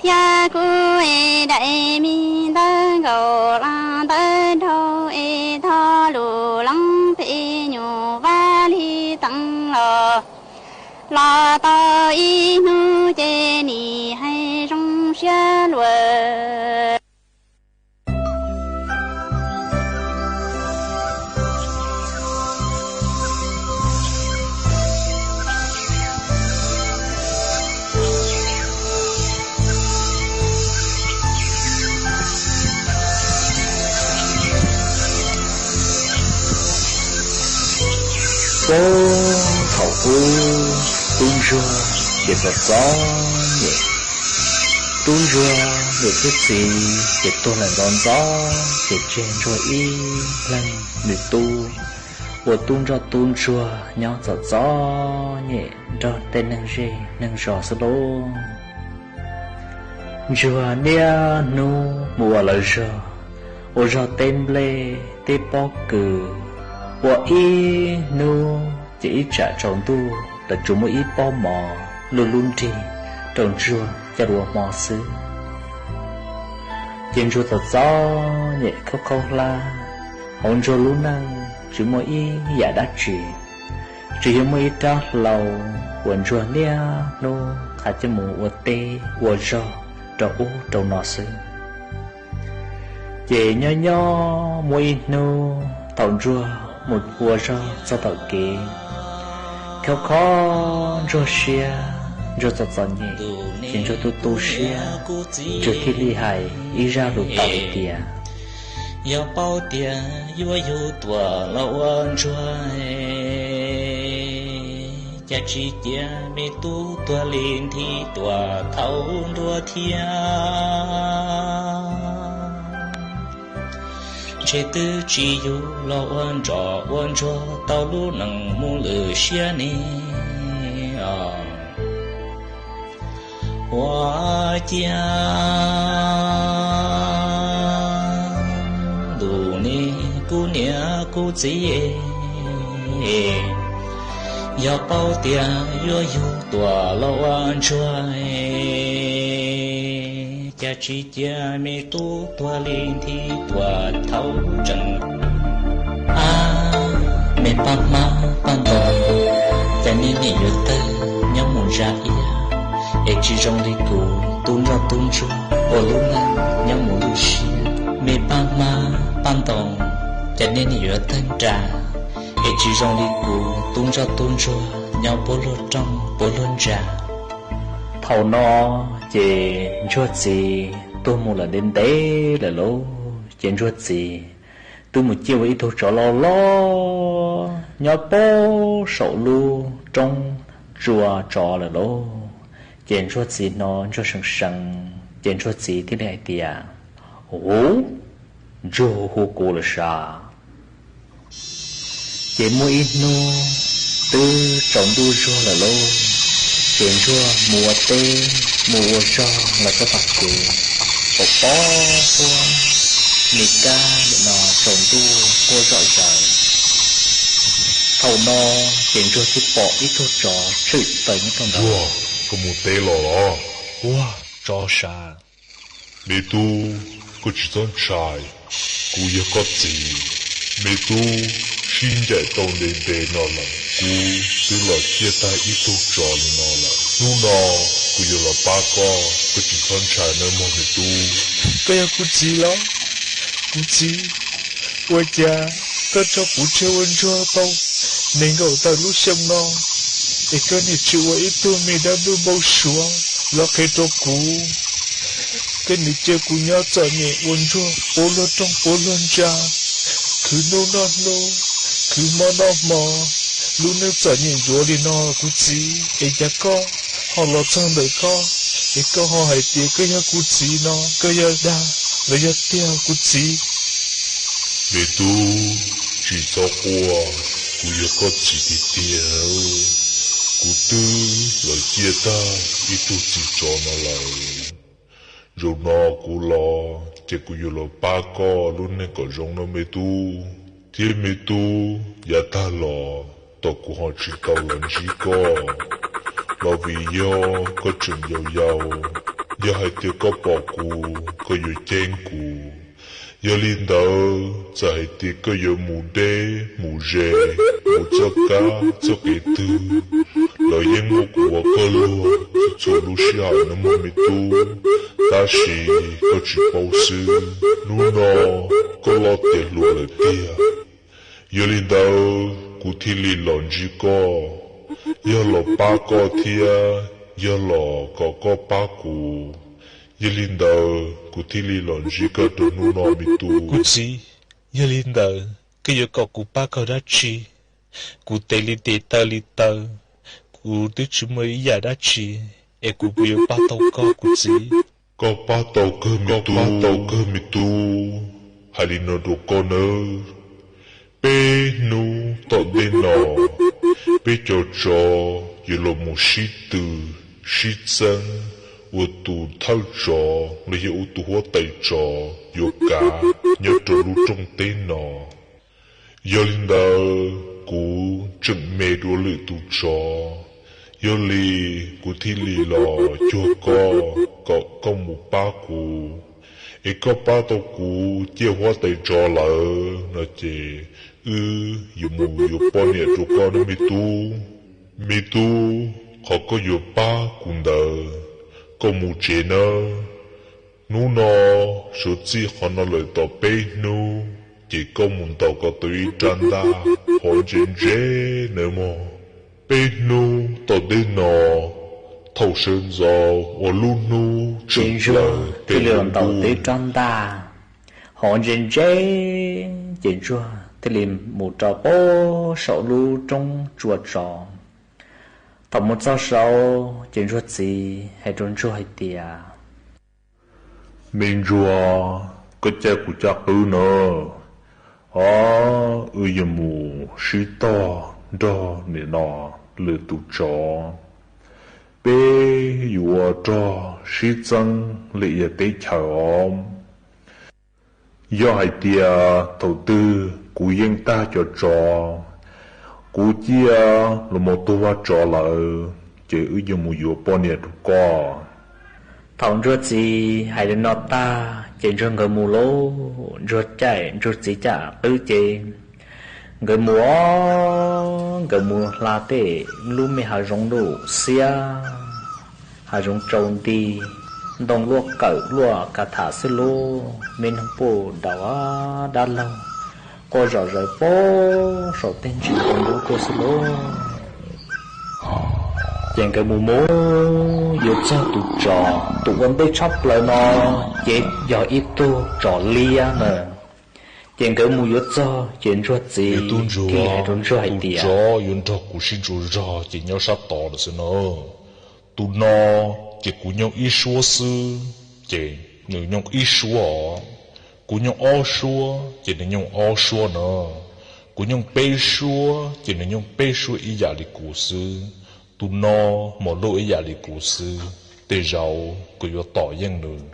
thiab kuv es daim me ntawv nkaus los ntawv nraug es tog lus leej pem nyuam vaj li teev los los tau ib hnub ces nim hais zoo siab luag. Puag thaum ub, tub ntsuag ces txom txom nyem. Tub ntsuag niam thiab txiv ces tuag lawm ntxov ntxov, ces tseg ntsuag ib leeg me tub ua tub ntsoj tub ntsuag nyob txom txom nyem nrog tej neeg zej neeg zos xwb lauj. Ntsuag niaj hnub mus ua lawv zog, ua zog teb nplej teb pob kws, ua ib hnub ces ib tsam tsaus ntuj lawv tsuas muab ib pob mov luj lub nrig rau ntsuag coj los ua hmo xwb. Ces ntsuag txom txom nyem khaub khaub hlab, hauv ntsuag lub neej tsis muaj ib yam dab tsi, tsuas yog muaj ib rab hlau uas ntsuag niaj hnub qhav coj mus ua teb ua zog rau ub rau no xwb. Ces nyob nyob muaj ib hnub thaum ntsuag mus ua zog txog tom kev, khaub khaub ntsuag siab, ntsuag txom txom nyem, ces ntsuag tu tu siab, ntsuag thiaj li hais ib zaj lus tau hais tias, yog paub tias yuav yug tuam los ua ntsuag, cas tsis cia me tub tuag li nthi tuam thaum nruab thiab. Ntshe twb tsis yug los ua ntsoj ua ntsuag tau lub neej mus lwm siab ne. Ua cia ntus ne kuv niam kuv txiv, yog paub tias yuav yug tuam los ua ntsuag, cas tsis cia me tub tuag li nthi tuam thaum tseem. Ab, me pab hmab pab ntoo, cas nej niam yuav tawg nyob mus ntsa iab, es tsis zoo li kuv tub nroj tub ntsuag ua lub neej nyob mus lwm siab. Me pab hmab pab ntoo, cas nej niam yuav tawg nra, es tsis zoo li kuv tub nroj tub ntsuag nyob puab luag rooj puab luag ntsa. Thaum no ces ntsuag txiv tuag mus lawm ntev ntev lawm lauj, ces ntsuag txiv twb mus ciaj ua ib tug tsov loj loj nyob puag saum lub roob tsua tsov lawm lauj. Ces ntsuag txiv hnov ntsuag seev seev, ces ntsuag txiv thiaj li hais tias, huv, ntsuag hu hu kuv lawm sav. Ces muaj ib hnub twb tsaus ntuj zuag lawm lauj, ces ntsuag mus ua teb mus ua zog los txog tom kev, pom pob huab me kab nim no tsaus ntuj quaj zom zaws. Thaum no ces ntsuag thiaj pom ib tug tsov tshwm plaws nyob rau ntawd. Ntsuag, koj mus teb los los? Ua, tsov sav. Me tub, koj tsis txhob ntshai, kuv yog koj txiv. Me tub, sib ncaim tau ntev ntev no lawm, kuv twb los ciaj tag ib tug tsov li no lawm. Hnub no kuv yuav los pab koj, koj tsis txhob ntshai nawb mog me tub. Koj yog kuv txiv los? Kuv txiv, ua cas koj tso kuv tseg ua ntsuag tau nees nkaum tawm lub xyoo no, es koj niam tsis ua ib tug me dab ntub npau suav los qhia rau kuv? Koj niam cia kuv nyob txom nyem ua ntsuag puab luag rooj puab luag ntsa, khwv hnub noj hnub, khwv hmo noj hmo, lub neej txom nyem ntsuav li no kuv txiv, es cas koj ho los txog ntawm koj, es koj ho hais tias koj yog kuv txiv no, koj yog dag los yog tiag kuv txiv? Me tub, tsis txhob quaj, kuv yog koj txiv tiag tiag. Kuv twb los ciaj tag ib tug txiv tsov no lawm. Zaum no kuv los ces kuv yuav los pab koj lub neej kom zoo nawb me tub. Thiab me tub, yav tag los tom kuv ho tsis tau los ntsib koj los vim yog koj tseem yau yau. Yog hais tias koj pom kuv, koj yuav ceeb kuv. Yog li ntawd txawm hais tias koj yuav mus deb mus ze, mus txoj kab txoj kev twg los yeej muaj kuv ua koj luag txhua txhua lub sij hawm nawb mog me tub. Tab sis koj tsis paub xwb, hnub no koj loj tiav hluas lawm tiag. Yog li ntawd kuv thiaj li los ntsib koj, yog los pab koj thiab yog los kom koj pab kuv. Yog li ntawd kuv thiaj li los ntsib koj rau hnub no me tub. Kuv txiv, yog li ntawd koj yuav kom kuv pab koj dab tsi? Kuv tes li tes taw li taw, kuv twb tsis muaj ib yam dab tsi, es kuv puas yuav pab tau koj kuv txiv? Koj pab tau kawg me tub, tau kawg me tub. Hais li no rau koj nawb, peb hnub tom ntej no, peb cov tsov yuav los mus sib tw, sib txeeb, ua tus thawj tsov los yog ua tus huab tais tsov yuav kav nyob rau lub rooj teb no. Yog li ntawd kuv tseem me dua lwm tus tsov, yog li kuv thiaj li los cuag koj kom koj mus pab kuv. Es koj pab tau kuv ciaj huab tais tsov lawm no ces wb yuav mus yuav poj niam rau koj nawb me tub. Me tub, qhov koj yuav pab kuv ntawd, koj mus tsev nawb. Hnub no, suav txij qhov no lawm tau peb hnub, ces koj mus ntaus kom tau ib rab ntaj hov ntse ntse nawb mog. Peb hnub tom ntej no, thaum sawv ntxov uas lub hnub tshwm plaws, tes li ntaus tau ib rab ntaj hov ntse ntse, ces ntsuag thiaj li mus rau pem saum lub roob tsua tsov. Thaum mus txog saud ces ntsuag txiv hais rau ntsuag hais tias, Me ntsuag, koj caij kuv caj qwb nawb, o, wb yuav mus sib tog nrog nim no lwm tus tsov, peb yuav ua rog sib txeeb li yam teb chaws os. Yog hais tias thaum twg kuv yeej tag cov tsov, kuv ciaj los mus tuag vaj tsov lawm, ces wb yuav mus yuav poj niam rau koj. Thaum ntsuag txiv hais li no tag ces ntsuag nkawd mus lauj, ntsuag caij ntsuag txiv caj qwb ces nkawd mus os, nkawd mus hla tej lub me hav zoov lub xiab, hav zoov tsaus nti, ntoo luaj kawm luaj ka tham xwb lauj, me noog puj daus dab laug quaj zom zaws pem saum tej ntsis ntoo dub tuaj xwb lauj. Ces nkawd mus mus yuav txog tus tsov, tus ua ntej tshaj plaws no ces yog ib tug tsov liab na. Ces nkawd mus yuav txog ces ntsuag txiv thiaj li hais rau ntsuag hais tias, Tus tsov yuav nrog kuv sib ntsuas zog ces nyob sab tod lawm xwb na. Tus no ces kuv nyooj ib suab xwb, ces nws nyooj ib suab os. Kuv nyooj ob suab ces nws nyooj ob suab na. Kuv nyooj peb suab ces nws nyooj peb suab ib yam li kuv xwb. Tus no mos luj ib yam li kuv xwb, tej zaum kuv yuav tom yeej nws.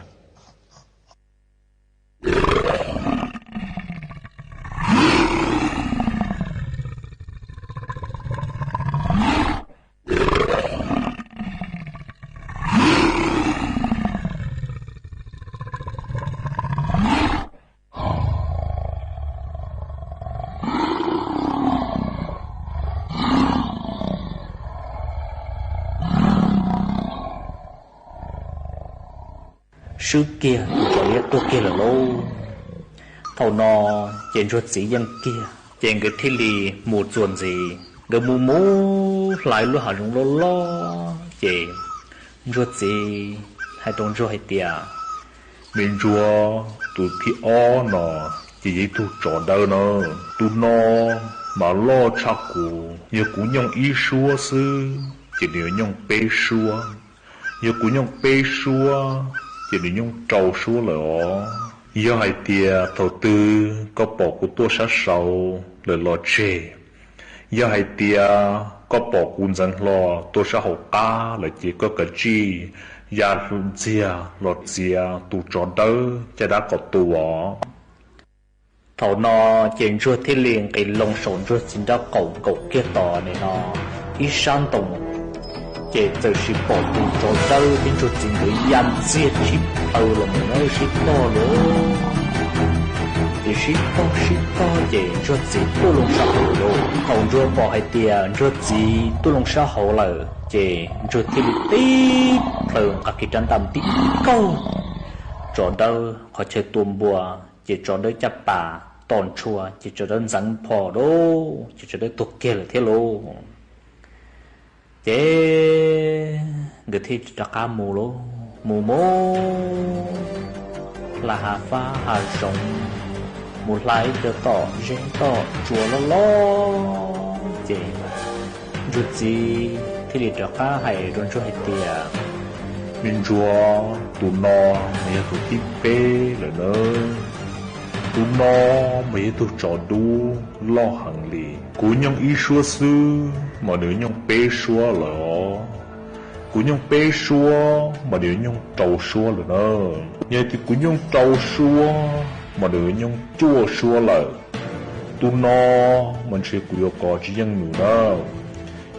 Swb kiag tus tsov liab tuag kiag lawm lauj. Thaum no ces ntsuag txiv yeej kiag ces nkawd thiaj li mus txuas ntxiv. Nkawd mus mus hla ib lub hav zoov loj loj ces ntsuag txiv hais rau ntsuag hais tias, Me ntsuag, tus thib ob no ces yog ib tug tsov dawb na. Tus no mas loj tshaj kuv, yog kuv nyooj ib suab xwb ces nws yuav nyooj peb suab, yog kuv nyooj peb suab ces nws nyooj rau suab lawm os. Yog hais tias thaum twg koj pom kuv tuaj sab saud lawm los tseg, yog hais tias koj pom kuv ntxeev hlo tuaj sab hauv qab lawm ces koj kav tsij ya ntxiag los txiav tus tsov dawb caj dab kom tu os. Thaum no ces ntsuag thiaj li nqis loo saum ntsuag txiv nraub qaum nkaum kiag tom nim no ib sab ntoo, ces txawm sim pom tus tsov dawb thiab ntsuag txiv nkawd ya ntxiag sib tawg los mus na, sib tog lauj. Ces sib tog sib tog ces ntsuag txiv tuaj loo sab hauv lauj. Thaum ntsuag pom hais tias ntsuag txiv tuaj loo sab hauv lawm ces ntsuag thiaj li tib plhaws nqa kiag rab ntaj tib kaug tsov dawb qhov chaw tua npua, ces tsov dawb caj pas tom ntshua ces tsov dawb ntxeev pho lauj, ces tsov dawb tuag kiag lawm thiab lauj. Ces nkawd thiaj rov qab mus lauj, mus mus hla hav fab hav zoov, mus hla ib co tom zeb tom tsua loj loj. Ntsuag txiv thiaj li rov qab hais rau Ntsuag hais tias, Me Ntsuag, tus no mas yog tus thib peb lawm na. Tus no mas yog tug tsov dub loj heev li. Kuv nyooj ib suab xwb mas nws nyooj peb suab lawm os. Kuv nyooj peb suab mas nws nyooj rau suab lawm na. Yog tias kuv nyooj rau suab mas nws nyooj cuaj suab lawm. Tus no mas ntshe kuv yuav kov tsis yeej nws na.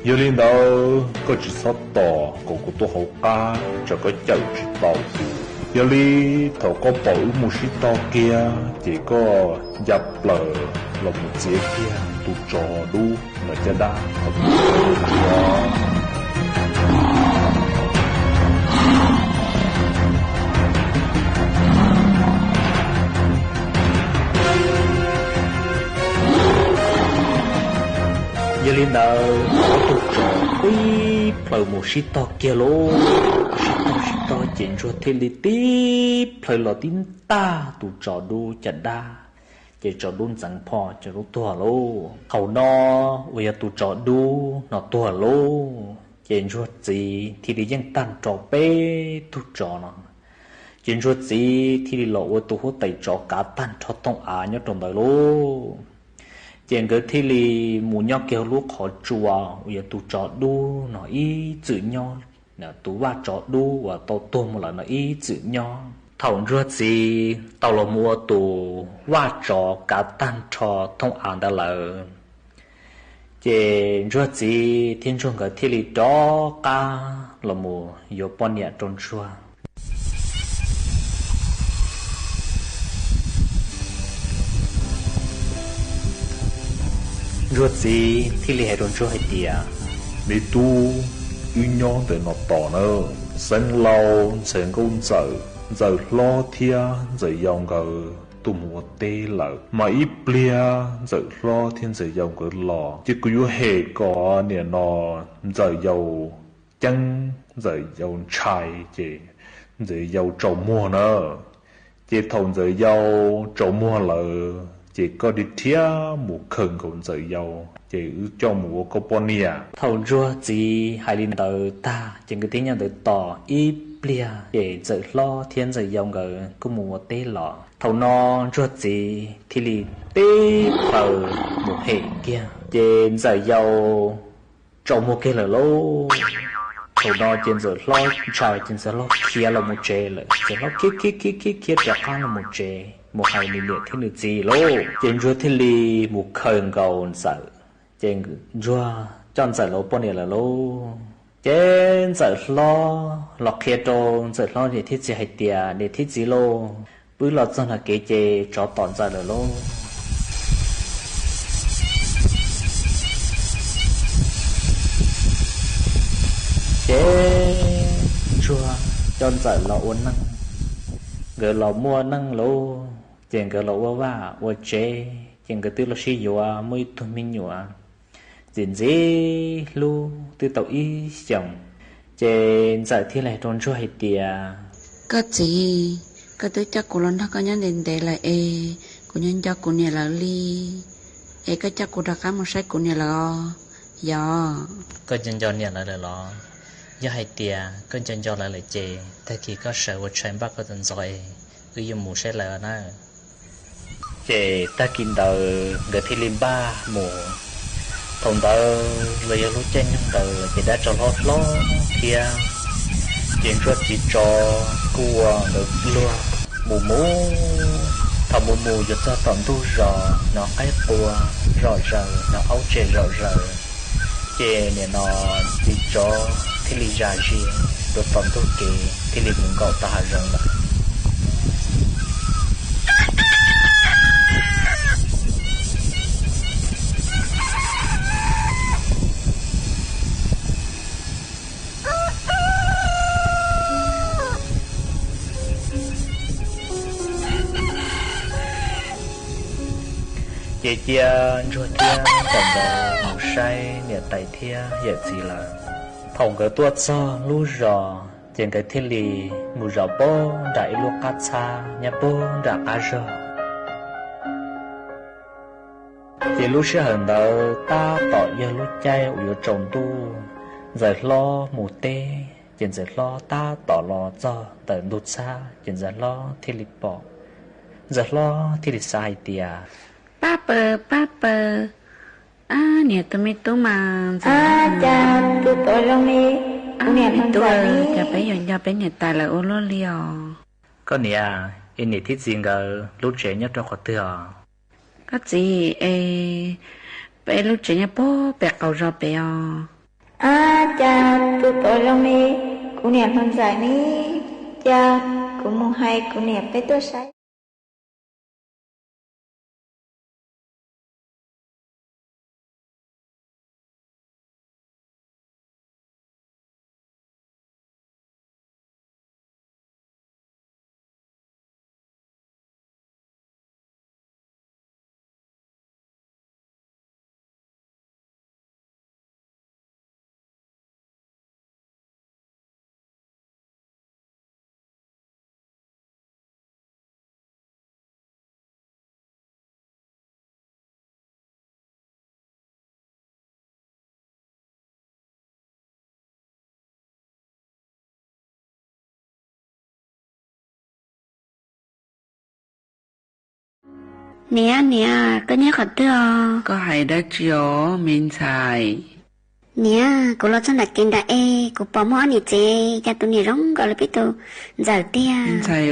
Yog li ntawd koj tsis txhob tos kom kuv tuaj hauv qab, tsam koj cawm tsis tau kuv. Yog li thaum koj pom wb mus sib tog kiag ces koj nca plaws los mus txiav kiag tus tsov dub no caj dab. Yog li ntawd ob tug tsov tib plaws mus sib tog kiag lauj. Sib tog sib tog ces Ntsuag thiaj li tib plaws los tib ntaj tus tsov dub caj dab, ces tsov dub ntxeev phom, tsov dub tuag lauj. Thaum no uas yog tus tsov dub no tuag lauj, ces Ntsuag txiv thiaj li yeej tag nrho peb tug tsov no. Ces Ntsuag txiv thiaj li los ua tus huab tais tsov kav tag nrho thooj av nyob rau ntawd lauj. Ces nkawd thiaj li mus nyob kiag hauv lub qhov tsua uas yog tus tsov dub no ib txwm nyob, tus vaj tsov dub uas tau tuag mus lawm no ib txwm nyob. Thaum Ntsuag txiv tau los mus ua tus vaj tsov kav tag nrho thooj av ntawd lawm, ces Ntsuag txiv thiab Ntsuag nkawd thiaj li rov qab los mus yuav poj niam rau Ntsuag. Ntsuag txiv thiaj li hais rau Ntsuag hais tias, Me tub, wb nyob ntawm no tos nawb. Xeev laus, Ntxhais Nkauj Ntxawm, Ntxawm hlob thiab Ntxawm yau nkawd tuaj mus ua teb lawm, mas ib pliag Ntxawm hlob thiab Ntxawm yau nkawd los ces kuv yuav hem kom niam no Ntxawm yau ceeb, Ntxawm yau ntshai, ces Ntxawm yau tsaus muag na. Ces thaum Ntxawm yau tsaus muag lawm ces koj dhia rhiab mus khawm nkaus Ntxawm yau, ces wb coj mus ua koj poj niam. Thaum Ntsuag txiv hais li ntawd tag ces nkawd thiaj nyob ntawd tos ib pliag, ces Ntxawm hlob thiab Ntxawm yau nkawd kuj mus ua teb los. Thaum no Ntsuag txiv thiaj li tib plaws mus hem kiag, ces Ntxawm yau tsaus muag kiag lawm lauj. Thaum no ces Ntxawm hlob ntshai ces Ntxawm hlob khiav los mus tsev lawm. Ntxawm hlob khiav khiav khiav khiav khiav rov qab los mus tsev mus hais nws niam thiab nws txiv lauj. Ces Ntsuag thiaj li mus khawm nkaus Ntxawm, ces Ntsuag coj Ntxawm los ua poj niam lawm lauj. Ces Ntxawm hlob los qhia rau Ntxawm hlob niam thiab txiv hais tias, Niam thiab txiv lauj, pw los txog nram kev ces tsov tom Ntxawm lawm lauj. Ces Ntsuag coj Ntxawm los ua neej, nkawd los muaj neej lauj, ces nkawd los ua vaj ua tsev, ces nkawd twb los sib yuav muaj ib tug me nyuam ntxim ntxim hlub twb tau ib xyoos. Ces Ntxawm thiaj li hais rau Ntsuag hais tias, Koj txiv, koj twb coj kuv los nrog koj nyob ntev ntev lawm es kuv nyob nco kuv niam lawv li, es koj coj kuv rov qab mus saib kuv niam lawv os. Yog koj nco nco niam lawv lawm los? Yog hais tias koj nco nco lawv lawm ces tag kis koj sawv ua tshais npaj koj tus ntxov es wb yuav mus saib lawv na. Ces tag kis ntawd nkawd thiaj li npaj mus. Thaum ntawd los yog lub caij nyoog ntawd ces dab tsov hlob hlob thiab, ces Ntsuag txiv tsov kuj ua nkawd luag mus mus. Thaum mus mus yuav txog tom ntug zos hnov qaib qua zom zaws, hnov aub tsem zom zaws, ces nim no txiv tsov thiaj li zam zis rau tom ntug kev thiaj li mus nkaum tom hav zoov lawm. Ces cia Ntsuag thiab Ntxawm nkawd mus saib niam tais thiab yawm txiv lawm. Thaum nkawd tuaj txog lub zos ces nkawd thiaj li mus zov pag nram ib lub qab txhab nyob pag nram qab zog. Ces lub sij hawm ntawd tab tom yog lub caij uas yuav tsaus ntuj, Ntxawm Hlob mus teb, ces Ntxawm Hlob tab tom los txog ntawm ntug txhab, ces Ntxawm Hlob thiaj li pom. Ntxawm Hlob thiaj li xav hais tias, Pab paws, pab paws, ab, niam tus me tub mas ntxim, cas tus tuav zoo li kuv niam, me tub, cas peb yuav nco peb niam tais lawv ua luaj li os. Koj niam, es niam thiab txiv nkawd lub tsev nyob rau qhov twg os? Koj txiv, es peb lub tsev nyob puag pem qaum zos pem os. Ab, cas tus tuav zoo li kuv niam hluas Ntxawm ne, cia kuv mus hais kuv niam peb tuaj saib. Niam, niam, koj nyob qhov twg os? Koj hais dab tsi os me ntxhais? Niam, kuv los txog nram kev nram es kuv pom muaj ob niam txiv, cas tus niam zoo nkaus li peb tus Ntxawm tiag. Me ntxhais,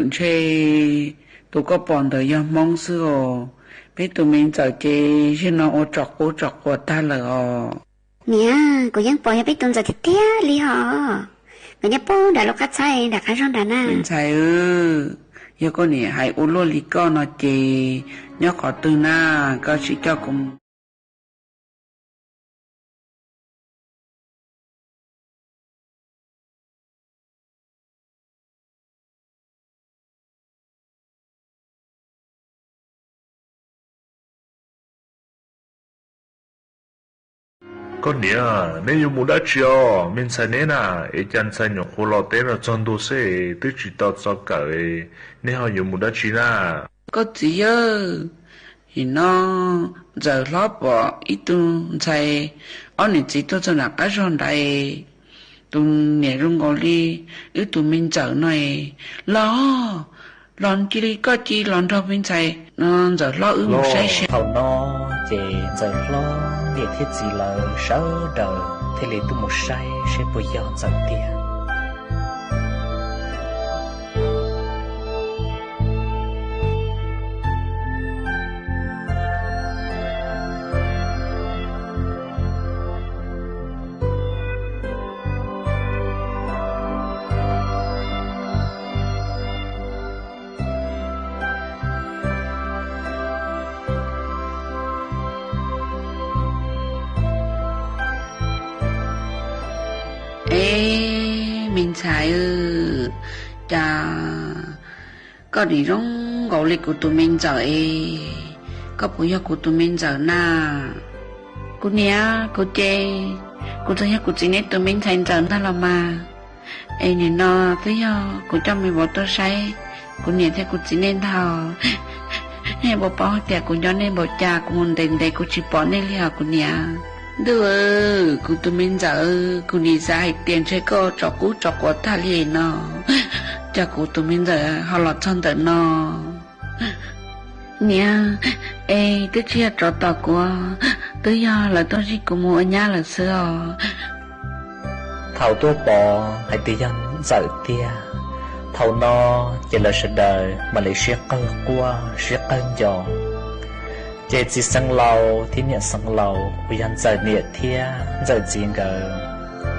ntshe tus koj pom ntawd yog Hmoob xwb os. Peb tus me Ntxawm ces zaum no ua tsom qub tsom quas tag lawm os. Niam, kuv yeej pom yog peb tus Ntxawm tiag tiag li hos. Nkawd nyob puag nram lub qab txhab nram qab zog nrad na. Me ntxhais, yog koj niam hais ua luaj li koj no ces nyob qhov twg na, koj sim coj kuv mus. Koj niam, neb yuav mus dab tsi os? Me ntxhais neb na, es cas ntxhais nyuam qhuav los teb no txog ntua xwb twb tsis tau txog kawm, neb ho yuav mus dab tsi na? Koj txiv aw, nim no Ntxawm Hlob pom ib tug ntxhais ob niam txiv tuaj txog nram qab zog nrad, tus niam zoo nkaus li wb tus me Ntxawm no, los, los cia li koj cia li los nrog me ntxhais Ntxawm Hlob wb mus saib seb. Thaum no ces Ntxawm Hlob niam thiab txiv lawv sawv daws thiaj li tuaj mus saib seb puas yog Ntxawm tiag. Eb, me ntxhais, cas koj nim zoo nkaus li kuv tus me Ntxawm es, koj puas yog kuv tus me Ntxawm na? Kuv niam, kuv ces, kuv txawm yog kuv txiv nej tus me ntxhais Ntxawm ntag los mas. Es nim no twb yog kuv coj me vauv tuaj saib kuv niam thiab kuv txiv nej ntag. Nej puas paub tias kuv nco nej npaum cas, kuv mus ntev ntev kuv tsis pom nej li os kuv niam. Ntuj, kuv tus me Ntxawm, kuv nim xav hais tias ntshe koj tsom qub tsom quav tag li no, cas kuv tus me Ntxawm ho los txog ntawm no. Niam, es twb tsis yog tsov tom kuv, twb yog lawv tuaj zij kuv mus ua nyab lawm xwb os. Thaum tuaj pom hais tias yog Ntxawm tiag, thaum no ces lawv sawv daws mam li sib qawg quaj sib qawg nco. Ces txiv xeev laus thiab niam xeev laus uas yog Ntxawm niam thiab Ntxawm txiv nkawd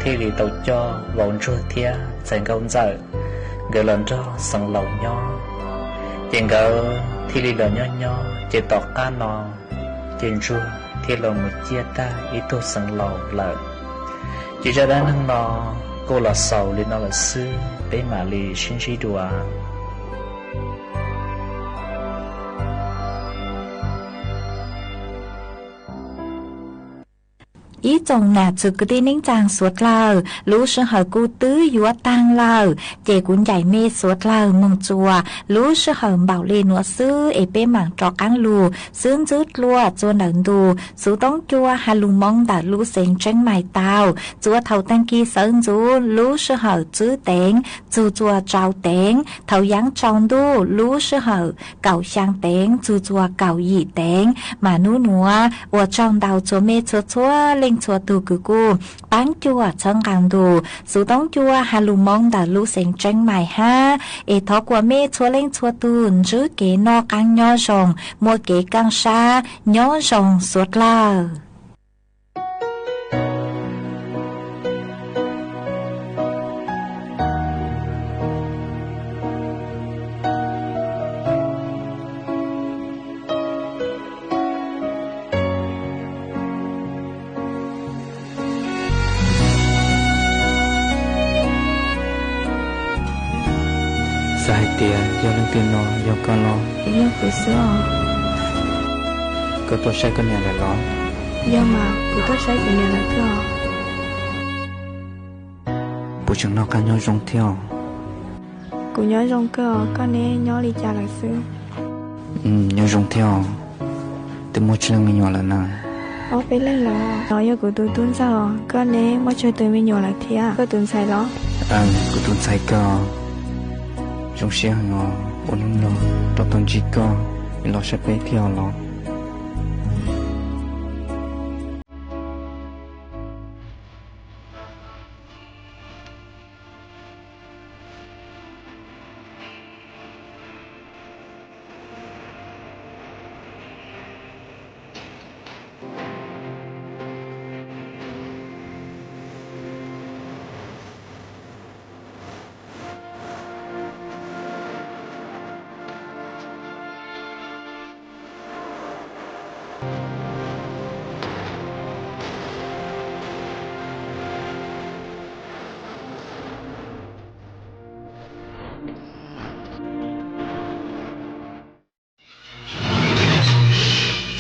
thiaj li tau coj vauv Ntsuag thiab ntxhais nkauj Ntxawm nkawd los nrog xeev laus nyob. Ces nkawd thiaj li los nyob nyob ces tom qab no ces Ntsuag thiaj los mus ciaj tag ib tug xeev laus lawm. Ces zaj dab neeg no kuj los xaus li no lawm xwb, peb mam li sib ntsib dua. Ib tsoom nam txiv kwv tij neej tsaa suav dlawg, lub sij hawm kuj twb yuav taag lawm, ces kuv ncaim mej suav dlawg moog txuas lub sij hawm npaum le nuav xwb es peb maam rov qaab lug xwb ntxwb dlua txuas ntawm ntu xuv toob cua has lug moo ntawm lub xeev Tseeb Mais tau, txuas thaum taag kis sawv ntxuv lub sij hawm tsib teev txug txuas rau teev, thaum yaav tsaus ntuj lub sij hawm kaum xyaa teev txug txuas kaum yim teev. Mas nub nuav ua tsaug ntau txhua mej txhua txhua leej txhua tug kws kuj paab cuam txhawb nqaa ntu xuv toob cua has lug moo ntawm lub xeev Tseeb Mais hab. Es thov kuas mej txhua leej txhua tug ntsib kev noj qaab nyob zoo, muaj kev kaaj sab nyob zoo suav dlawg. Xav hais tias yog leej twg no, yog koj los? Yog kuv xwb os. Koj tuaj saib koj niam lawm los? Yog mas, kuv tuaj saib kuv niam lawm thiab. Puas tseem noj qab nyob zoo thiab? Kuv nyob zoo kawg, koj neb nyob li cas lawm xwb? Nyob zoo thiab os. Twb muaj tsib leej me nyuam lawm na? Ob peb leeg lawm. No yog kuv tus tub ntxawg, koj neb muaj tsawg tus me nyuam lawm thiab? Koj tus ntxhais los? Kuv tus ntxhais kawg. Zoo siab heev os, ua hnub no rov tau ntsib koj, los saib peb thiab los?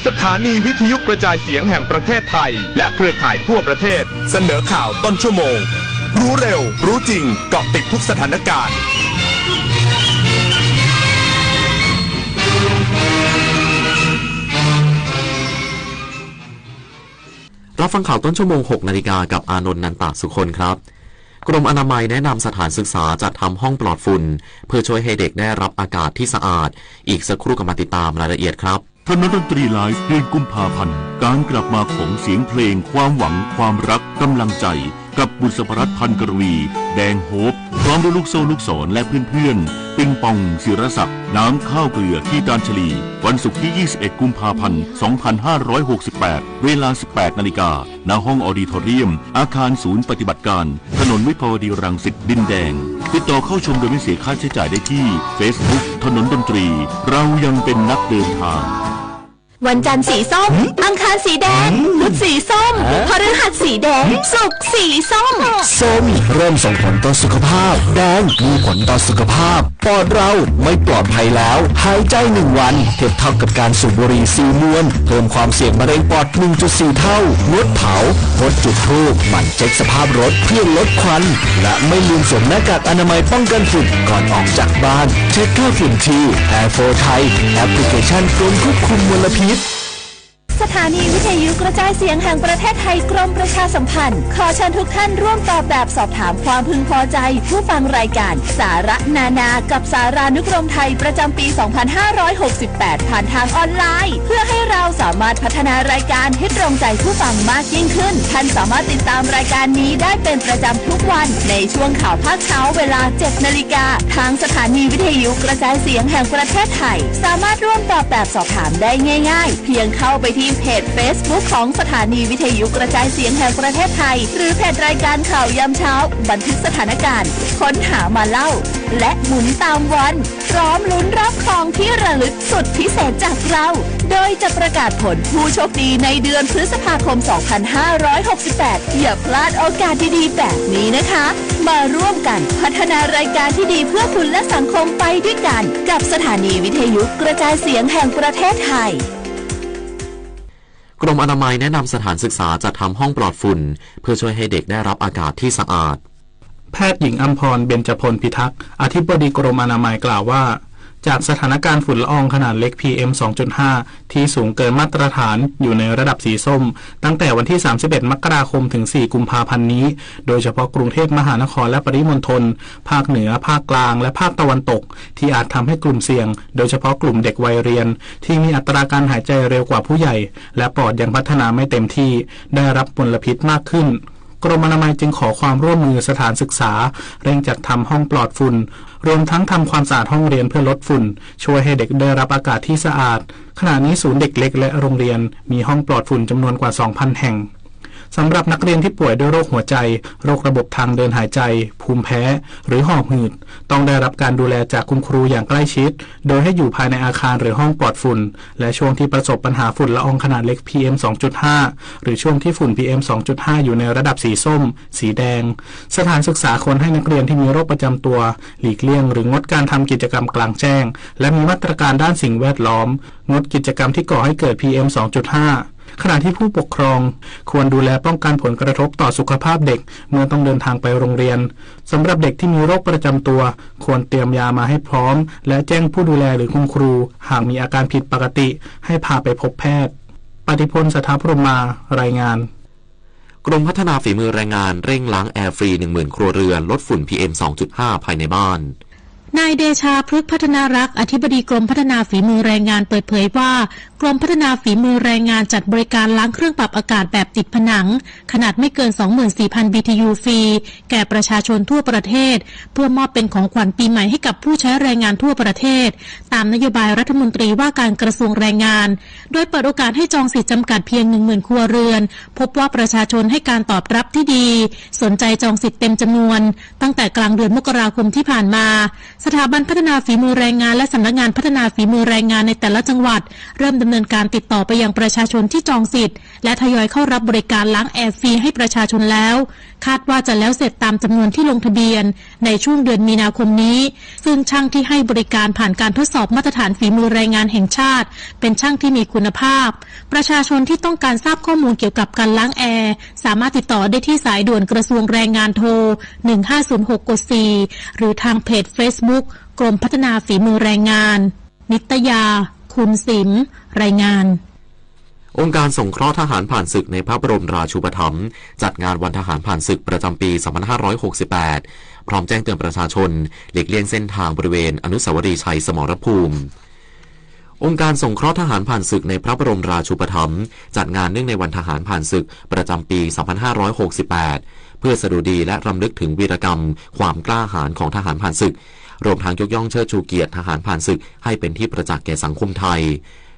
สถานีวิทยุกระจายเสียงแห่งประเทศไทย และเครือข่ายทั่วประเทศ เสนอข่าวต้นชั่วโมง รู้เร็ว รู้จริง เกาะติดทุกสถานการณ์ รับฟังข่าวต้นชั่วโมง หกนาฬิกา กับอานนท์ นันตะสุคนครับ กรมอนามัยแนะนำสถานศึกษาจัดทำห้องปลอดฝุ่น เพื่อช่วยให้เด็กได้รับอากาศที่สะอาด อีกสักครู่กลับมาติดตามรายละเอียดครับ ถนนดนตรีไลฟ์ เดือนกุมภาพันธ์ การกลับมาของเสียงเพลง ความหวัง ความรัก กำลังใจ กับบุษบรัตน์ พันกรวี แดงโฮป พร้อมด้วยลูกโซ่ลูกศร และเพื่อนๆ ปิงปอง ศิรศักดิ์ น้ำข้าวเกลือ คีตานชลี วันศุกร์ที่ ยี่สิบเอ็ด กุมภาพันธ์ สองพันห้าร้อยหกสิบแปด เวลา สิบแปดนาฬิกา ณ ห้องออดิทอเรียม อาคารศูนย์ปฏิบัติการ ถนนวิภาวดีรังสิต ดินแดง ติดต่อเข้าชมโดยไม่เสียค่าใช้จ่ายได้ที่ Facebook ถนนดนตรี เรายังเป็นนักเดินทาง วันจันทร์สีส้ม อังคารสีแดง พุธสีส้ม พฤหัสสีแดง ศุกร์สีส้ม ส้มเริ่มส่งผลต่อสุขภาพ แดงมีผลต่อสุขภาพ ปอดเราไม่ปลอดภัยแล้ว หายใจหนึ่งวัน เทียบเท่ากับการสูบบุหรี่สี่มวน เพิ่มความเสี่ยงมะเร็งปอด หนึ่งจุดสี่ เท่า งดเผา งดจุดธูป หมั่นเช็คสภาพรถเพื่อลดควัน และไม่ลืมสวมหน้ากากอนามัยป้องกันฝุ่นก่อนออกจากบ้าน เช็คค่าฝุ่นที่ Air four Thai แอปพลิเคชันกรมควบคุมมลพิษ สถานีวิทยุกระจายเสียงแห่งประเทศไทยกรมประชาสัมพันธ์ ขอเชิญทุกท่านร่วมตอบแบบสอบถามความพึงพอใจผู้ฟังรายการสาระนานากับสารานุกรมไทยประจำปี สองพันห้าร้อยหกสิบแปด ผ่านทางออนไลน์ เพื่อให้เราสามารถพัฒนารายการให้ตรงใจผู้ฟังมากยิ่งขึ้น ท่านสามารถติดตามรายการนี้ได้เป็นประจำทุกวันในช่วงข่าวภาคเช้าเวลา เจ็ดนาฬิกา ทางสถานีวิทยุกระจายเสียงแห่งประเทศไทย สามารถร่วมตอบแบบสอบถามได้ง่ายๆ เพียงเข้าไปที่เพจ Facebook ของสถานีวิทยุกระจายเสียงแห่งประเทศไทย หรือเพจรายการข่าวยามเช้า บันทึกสถานการณ์ ค้นหามาเล่า และหมุนตามวัน พร้อมลุ้นรับของที่ระลึกสุดพิเศษจากเรา โดยจะประกาศผลผู้โชคดีในเดือนพฤษภาคม สองพันห้าร้อยหกสิบแปด อย่าพลาดโอกาสดีๆ แบบนี้นะคะ มาร่วมกันพัฒนารายการที่ดีเพื่อคุณและสังคมไปด้วยกัน กับสถานีวิทยุกระจายเสียงแห่งประเทศไทย กรมอนามัยแนะนำสถานศึกษาจัดทำห้องปลอดฝุ่น เพื่อช่วยให้เด็กได้รับอากาศที่สะอาด แพทย์หญิงอำพร เบญจพลพิทักษ์ อธิบดีกรมอนามัยกล่าวว่า จากสถานการณ์ฝุ่นละอองขนาดเล็ก พีเอ็ม สองจุดห้า ที่สูงเกินมาตรฐานอยู่ในระดับสีส้ม ตั้งแต่วันที่ สามสิบเอ็ด มกราคม ถึง สี่ กุมภาพันธ์นี้ โดยเฉพาะกรุงเทพมหานครและปริมณฑล ภาคเหนือ ภาคกลาง และภาคตะวันตก ที่อาจทำให้กลุ่มเสี่ยง โดยเฉพาะกลุ่มเด็กวัยเรียน ที่มีอัตราการหายใจเร็วกว่าผู้ใหญ่ และปอดยังพัฒนาไม่เต็มที่ ได้รับมลพิษมากขึ้น กรมอนามัยจึงขอความร่วมมือสถานศึกษา เร่งจัดทำห้องปลอดฝุ่น รวมทั้งทำความสะอาดห้องเรียนเพื่อลดฝุ่น ช่วยให้เด็กได้รับอากาศที่สะอาด ขณะนี้ศูนย์เด็กเล็กและโรงเรียนมีห้องปลอดฝุ่นจำนวนกว่า สองพัน แห่ง สำหรับนักเรียนที่ป่วยด้วยโรคหัวใจ โรคระบบทางเดินหายใจ ภูมิแพ้ หรือหอบหืด ต้องได้รับการดูแลจากคุณครูอย่างใกล้ชิด โดยให้อยู่ภายในอาคารหรือห้องปลอดฝุ่น และช่วงที่ประสบปัญหาฝุ่นละอองขนาดเล็ก พีเอ็ม สองจุดห้า หรือช่วงที่ฝุ่น พีเอ็ม สองจุดห้า อยู่ในระดับสีส้ม สีแดง สถานศึกษาควรให้นักเรียนที่มีโรคประจำตัว หลีกเลี่ยงหรืองดการทำกิจกรรมกลางแจ้ง และมีมาตรการด้านสิ่งแวดล้อม งดกิจกรรมที่ก่อให้เกิด พีเอ็ม สองจุดห้า ขณะที่ผู้ปกครอง ควรดูแลป้องกันผลกระทบต่อสุขภาพเด็ก เมื่อต้องเดินทางไปโรงเรียน สำหรับเด็กที่มีโรคประจำตัว ควรเตรียมยามาให้พร้อม และแจ้งผู้ดูแลหรือคุณครู หากมีอาการผิดปกติ ให้พาไปพบแพทย์ ปฏิพล สัทธพรหมมา รายงาน กรมพัฒนาฝีมือแรงงานเร่งล้างแอร์ฟรี หนึ่งหมื่น ครัวเรือน ลดฝุ่น พีเอ็ม สองจุดห้า ภายในบ้าน นายเดชา พฤกษ์พัฒนรักษ์ อธิบดีกรมพัฒนาฝีมือแรงงานเปิดเผยว่า กรมพัฒนาฝีมือแรงงานจัดบริการล้างเครื่องปรับอากาศแบบติดผนัง ขนาดไม่เกิน สองหมื่นสี่พัน บี ที ยู ฟรี แก่ประชาชนทั่วประเทศ เพื่อมอบเป็นของขวัญปีใหม่ให้กับผู้ใช้แรงงานทั่วประเทศ ตามนโยบายรัฐมนตรีว่าการกระทรวงแรงงาน โดยเปิดโอกาสให้จองสิทธิ์จำกัดเพียง หนึ่งหมื่น ครัวเรือน พบว่าประชาชนให้การตอบรับที่ดี สนใจจองสิทธิ์เต็มจำนวน ตั้งแต่กลางเดือนมกราคมที่ผ่านมา สถาบันพัฒนาฝีมือแรงงานและสำนักงานพัฒนาฝีมือแรงงานในแต่ละจังหวัด เริ่มดำเนินการติดต่อไปยังประชาชนที่จองสิทธิ์ และทยอยเข้ารับบริการล้างแอร์ฟรีให้ประชาชนแล้ว คาดว่าจะแล้วเสร็จตามจำนวนที่ลงทะเบียน ในช่วงเดือนมีนาคมนี้ ซึ่งช่างที่ให้บริการผ่านการทดสอบมาตรฐานฝีมือแรงงานแห่งชาติ เป็นช่างที่มีคุณภาพ ประชาชนที่ต้องการทราบข้อมูลเกี่ยวกับการล้างแอร์ สามารถติดต่อได้ที่สายด่วนกระทรวงแรงงานโทร หนึ่งห้าศูนย์หก กด สี่ หรือทางเพจ Facebook กรมพัฒนาฝีมือแรงงาน นิตยา คุณสิม รายงาน องค์การสงเคราะห์ทหารผ่านศึกในพระบรมราชูปถัมภ์ จัดงานวันทหารผ่านศึกประจำปี สองพันห้าร้อยหกสิบแปด พร้อมแจ้งเตือนประชาชน หลีกเลี่ยงเส้นทางบริเวณอนุสาวรีย์ชัยสมรภูมิ องค์การสงเคราะห์ทหารผ่านศึกในพระบรมราชูปถัมภ์ จัดงานเนื่องในวันทหารผ่านศึกประจำปี สองพันห้าร้อยหกสิบแปด เพื่อสดุดีและรำลึกถึงวีรกรรม ความกล้าหาญของทหารผ่านศึก รวมทั้งยกย่องเชิดชูเกียรติทหารผ่านศึกให้เป็นที่ประจักษ์แก่สังคมไทย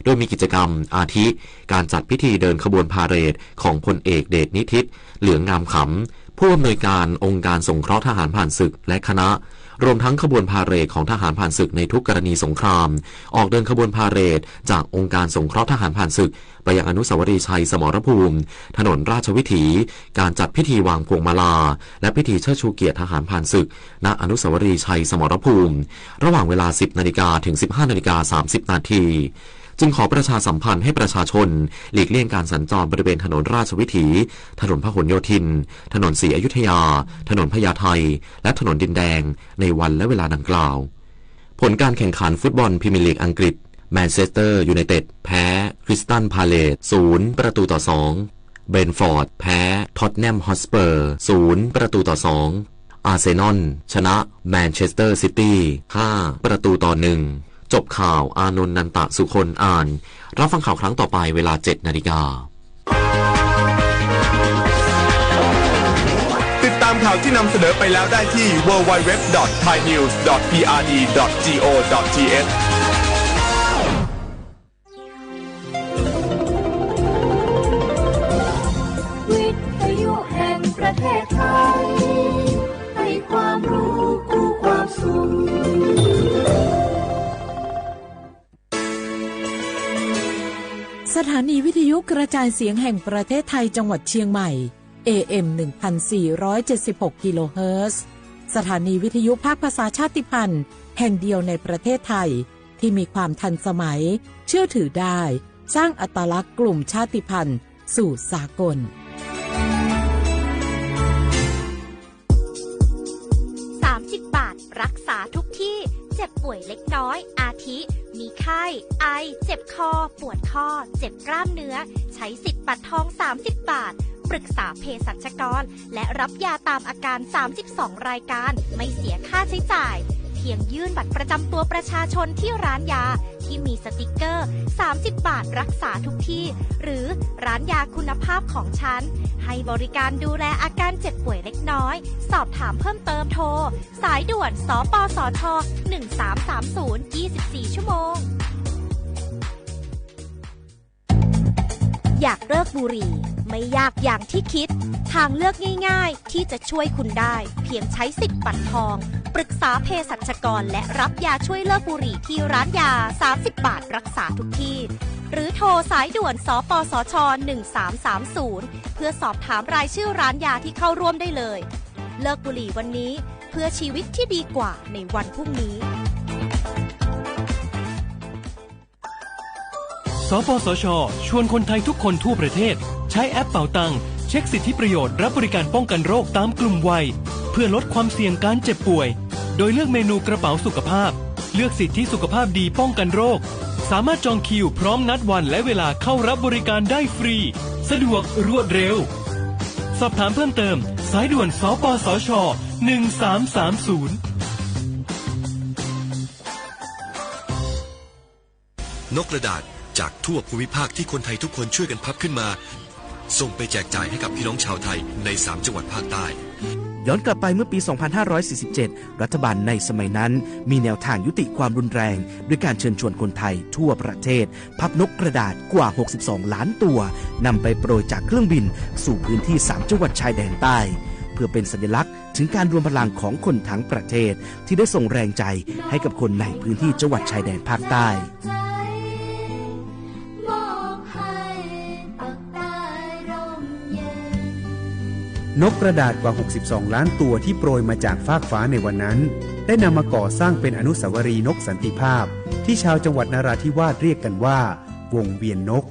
โดยมีกิจกรรมอาทิ การจัดพิธีเดินขบวนพาเหรดของพลเอกเดชนิทิศ เหลืองงามขำ ผู้อำนวยการองค์การสงเคราะห์ทหารผ่านศึกและคณะ รวมทั้งขบวนพาเหรดของทหารผ่านศึกในทุกกรณีสงคราม ออกเดินขบวนพาเหรดจากองค์การสงเคราะห์ทหารผ่านศึก ไปยังอนุสาวรีย์ชัยสมรภูมิ ถนนราชวิถี การจัดพิธีวางพวงมาลา และพิธีเชิดชูเกียรติทหารผ่านศึก ณ อนุสาวรีย์ชัยสมรภูมิ ระหว่างเวลา สิบนาฬิกา ถึง สิบห้านาฬิกา สามสิบนาที จึงขอประชาสัมพันธ์ให้ประชาชน หลีกเลี่ยงการสัญจรบริเวณถนนราชวิถี ถนนพหลโยธิน ถนนศรีอยุธยา ถนนพญาไท และถนนดินแดง ในวันและเวลาดังกล่าว ผลการแข่งขันฟุตบอลพรีเมียร์ลีกอังกฤษ แมนเชสเตอร์ยูไนเต็ดแพ้คริสตัลพาเลซ ศูนย์ประตูต่อสอง เบรนฟอร์ดแพ้ท็อตแนมฮอตสเปอร์ ศูนย์ประตูต่อสอง อาร์เซนอลชนะแมนเชสเตอร์ซิตี้ ห้าประตูต่อหนึ่ง จบข่าว อานนท์ นันตะสุคน อ่าน รับฟังข่าวครั้งต่อไปเวลา เจ็ดนาฬิกา ติดตามข่าวที่นำเสนอไปแล้วได้ที่ ดับเบิลยู ดับเบิลยู ดับเบิลยู ดอท ไทยนิวส์ ดอท พีอาร์ดี ดอท จี โอ ดอท ที เอช วิทยุแห่งประเทศไทย ให้ความรู้คู่ความสุข สถานีวิทยุกระจายเสียงแห่งประเทศไทยจังหวัดเชียงใหม่ เอ เอ็ม หนึ่งพันสี่ร้อยเจ็ดสิบหก กิโลเฮิรตซ์ สถานีวิทยุภาคภาษาชาติพันธุ์แห่งเดียวในประเทศไทย ที่มีความทันสมัย เชื่อถือได้ สร้างอัตลักษณ์กลุ่มชาติพันธุ์สู่สากล สามสิบบาท รักษาทุกที่ เจ็บป่วยเล็กน้อย อาทิ มีไข้ ไอ เจ็บคอ ปวดข้อ เจ็บกล้ามเนื้อ ใช้สิทธิ์บัตรทอง สามสิบบาท ปรึกษาเภสัชกร และรับยาตามอาการ สามสิบสอง รายการ ไม่เสียค่าใช้จ่าย เพียงยื่นบัตรประจำตัวประชาชนที่ร้านยา ที่มีสติกเกอร์ สามสิบบาท รักษาทุกที่ หรือร้านยาคุณภาพของฉัน ให้บริการดูแลอาการเจ็บป่วยเล็กน้อย สอบถามเพิ่มเติมโทร สายด่วน สปสช หนึ่งสามสามศูนย์ ยี่สิบสี่ ชั่วโมง อยากเลิกบุหรี่ ไม่ยากอย่างที่คิด ทางเลือกง่ายๆ ที่จะช่วยคุณได้ เพียงใช้สิทธิ์บัตรทอง ปรึกษาเภสัชกร และรับยาช่วยเลิกบุหรี่ที่ร้านยา สามสิบบาท รักษาทุกที่ หรือโทรสายด่วน สปสช หนึ่งสามสามศูนย์ เพื่อสอบถามรายชื่อร้านยาที่เข้าร่วมได้เลย เลิกบุหรี่วันนี้ เพื่อชีวิตที่ดีกว่าในวันพรุ่งนี้ สปสช ชวนคนไทยทุกคนทั่วประเทศ ใช้แอปเป๋าตัง เช็คสิทธิประโยชน์รับบริการป้องกันโรคตามกลุ่มวัย เพื่อลดความเสี่ยงการเจ็บป่วย โดยเลือกเมนูกระเป๋าสุขภาพ เลือกสิทธิสุขภาพดีป้องกันโรค สามารถจองคิวพร้อมนัดวันและเวลาเข้ารับบริการได้ฟรี สะดวกรวดเร็ว สอบถามเพิ่มเติม สายด่วน สปสช หนึ่งสามสามศูนย์ นกกระดาษจากทั่วภูมิภาคที่คนไทยทุกคนช่วยกันพับขึ้นมา ส่งไปแจกจ่ายให้กับพี่น้องชาวไทยในสามจังหวัดภาคใต้ ย้อนกลับไปเมื่อปี สองพันห้าร้อยสี่สิบเจ็ด รัฐบาลในสมัยนั้นมีแนวทางยุติความรุนแรง ด้วยการเชิญชวนคนไทยทั่วประเทศ พับนกกระดาษกว่า หกสิบสอง ล้านตัวนำไปโปรยจากเครื่องบินสู่พื้นที่สามจังหวัดชายแดนใต้ เพื่อเป็นสัญลักษณ์ถึงการรวมพลังของคนทั้งประเทศ ที่ได้ส่งแรงใจให้กับคนในพื้นที่จังหวัดชายแดนภาคใต้ นกกระดาษกว่า หกสิบสอง ล้านตัวที่โปรยมาจากฟากฟ้าในวันนั้น ได้นำมาก่อสร้างเป็นอนุสาวรีย์นกสันติภาพ ที่ชาวจังหวัดนราธิวาสเรียกกันว่า วงเวียนนก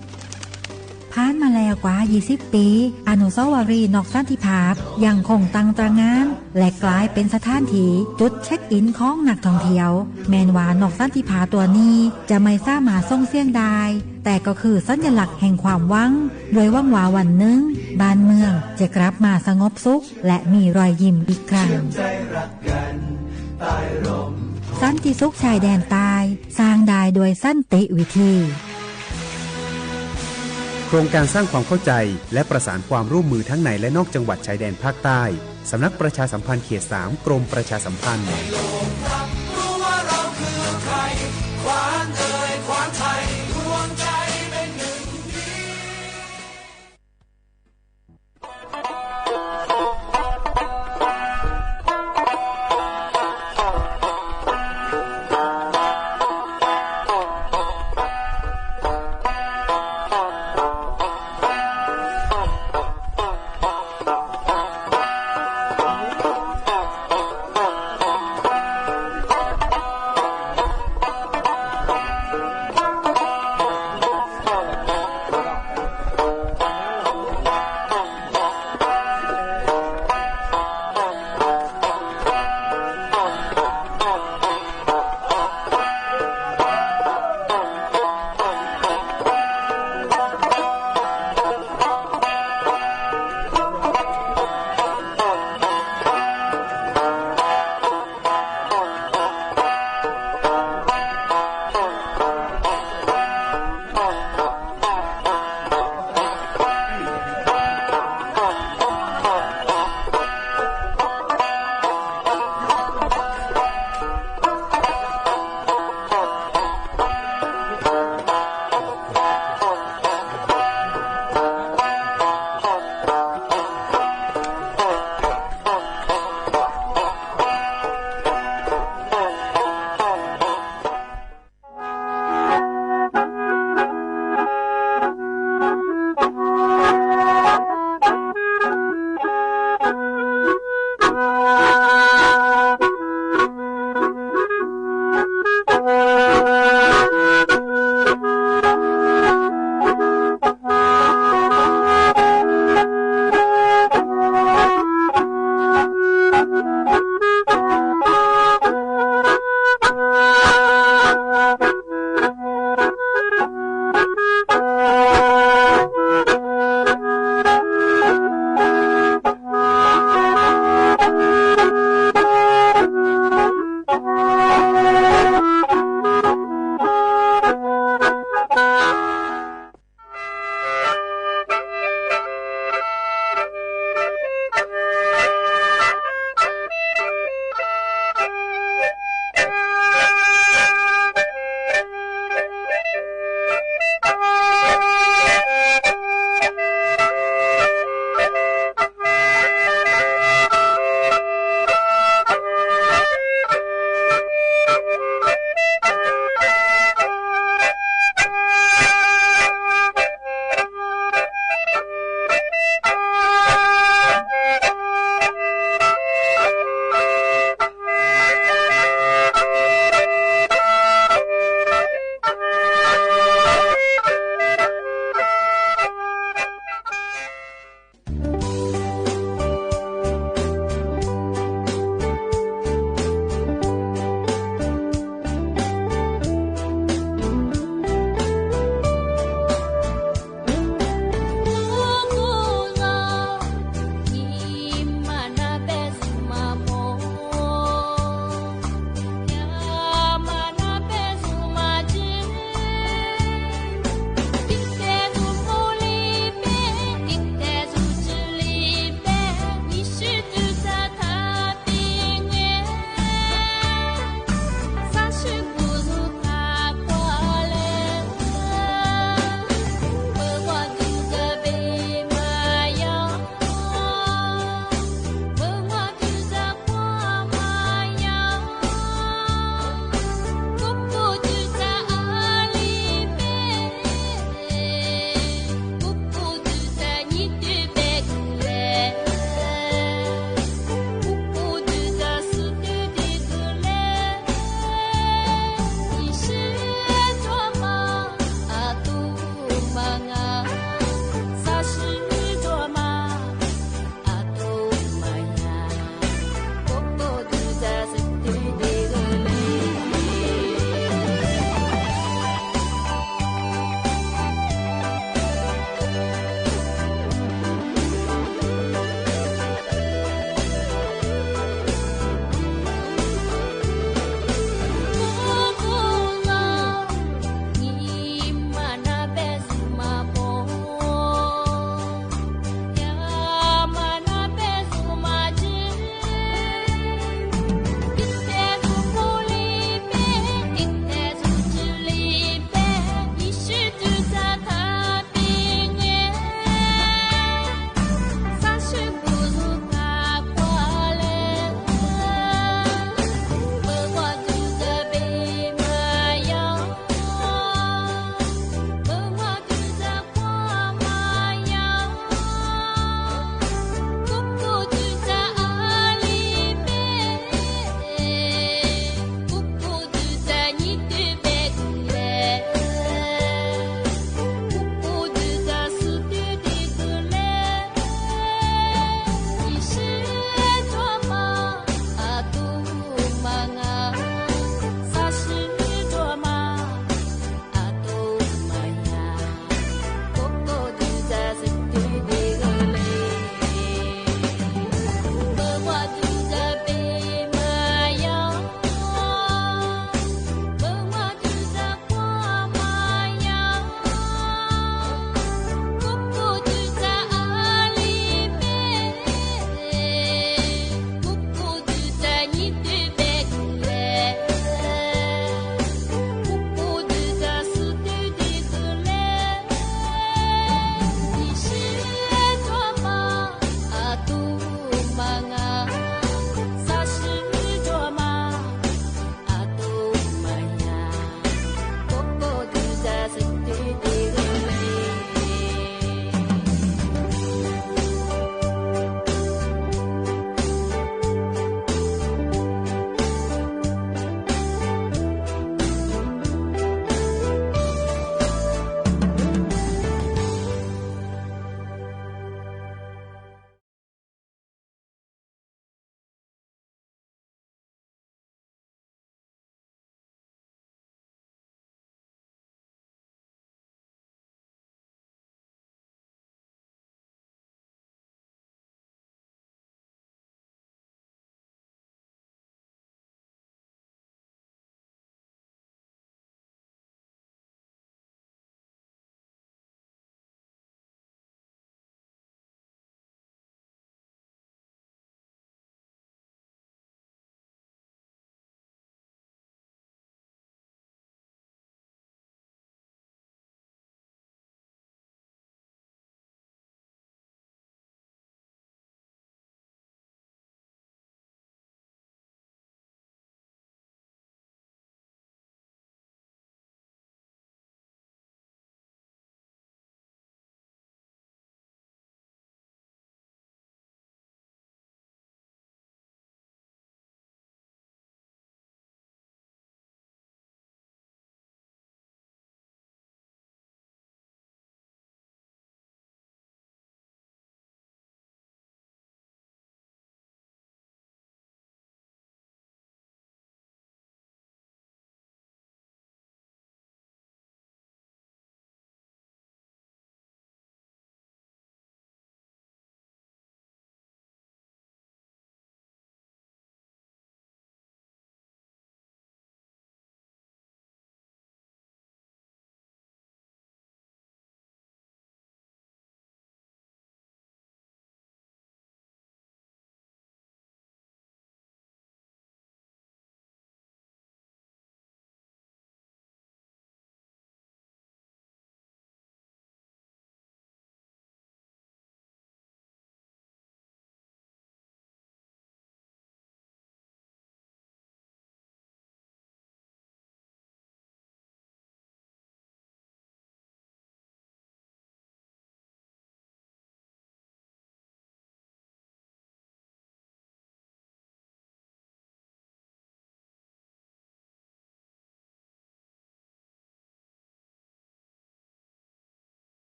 ผ่านมาแล้วกว่า ยี่สิบ ปี อนุสาวรีย์นกสันติภาพยังคงตั้งตระหง่าน และกลายเป็นสถานที่จุดเช็คอินของนักท่องเที่ยว แม้นว่านกสันติภาพตัวนี้จะไม่สามารถส่งเสียงได้ แต่ก็คือสัญลักษณ์แห่งความหวัง ด้วยหวังว่าวันหนึ่งบ้านเมืองจะกลับมาสงบสุข และมีรอยยิ้มอีกครั้ง สันติสุขชายแดนใต้ สร้างได้ด้วยสันติวิธี โครงการสร้างความเข้าใจ และประสานความร่วมมือทั้งในและนอกจังหวัดชายแดนภาคใต้ สำนักประชาสัมพันธ์เขต สาม กรมประชาสัมพันธ์ เ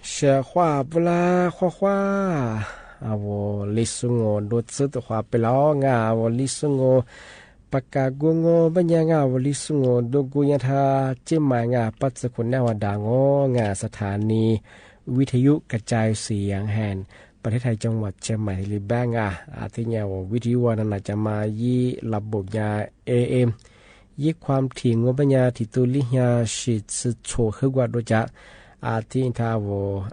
Sawv huaj pub lab huaj huaj, a vos Lis Xu Nus dua txwb tus huaj pem los nga, a vos Lis Xu Nus, pas kas kua ngu npaj nyag nga, a vos Lis Xu Nus dua kua nyag tha Tseb Mais nga, pab txwv khuv nab huaj dam ngu nga, xa tha ni vij thas yuj ka cai xi yang han, pas theb thais coo mas Tseb Mais li npab nga, a thib nyag a vos vij thas yuj ua na na cas mas yib lab npaum nyag A M, yib khuam thim ngu npaj nyag thim tu lib nyag sis txhw txhua hwb kua dua cas, a thib tha a vos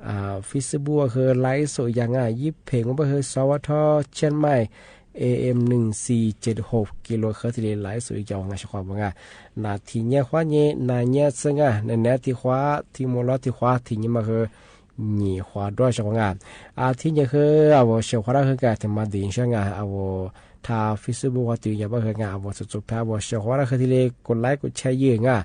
Facebook ua hwb laiv xum yas nga, yib phem ngu npaj hwb xov ua thob Tseb Mais A M neeg xi ces hauv kis lus hwb thiaj li laiv xum yas nga sawv huaj npaj nga. Na thim nyag huab nyeg na nyab txhwb nga, na nyab thim huab thim mus los thim huab thim nyeg mas hwb nyim huab dua sawv huaj nga. A thib nyag hwb a vos sawv huaj dab hwb nga thim mas deev sab nga, a vos tha Facebook huab twv yog npaj hwb nga, a vos txhua txhua phav a vos sawv huaj dab hwb thiaj li kuv laiv kuv chai ywg nga.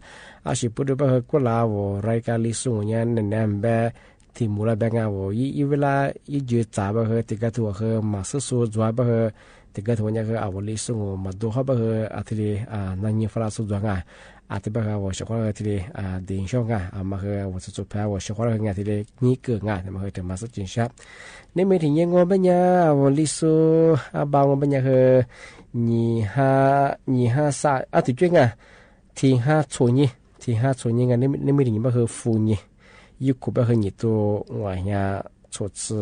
A sim pub rau npaj hwb kuj lawm a vos rai kas Lis Xu Nus nyab na nyab npab thim mus los npab nga, a vos yib ib vij lab ib ncw txav npaj hwb tim kaj tug a hwb mas xub xu ntxuav npaj hwb, tim kaj tug nyab hwb a vos Lis Xu Nus mas dua huab npaj hwb a thiaj li na nyab faj lab xub ntxuav nga. A thib npaj hwb a vos sawv huaj dab hwb thiaj li deev sab nga, a mas hwb a vos txhua txhua phav a vos sawv huaj dab hwb nga thiaj li nyib kawm nga, mas hwb tug mas xub ceev sab. Neb me thim nyeg ngu npaj nyag a vos Lis Xu, a npaj ngu npaj nyag hwb nyim hab, nyim hab xa a tus cuab nga, thim hab txhua nyeg, thim hab txhua nyeg nga, neb me thim nyeg npaj hwb fu nyeg, yib khuv npaj hwb nyim tu uas nyab txhua txhw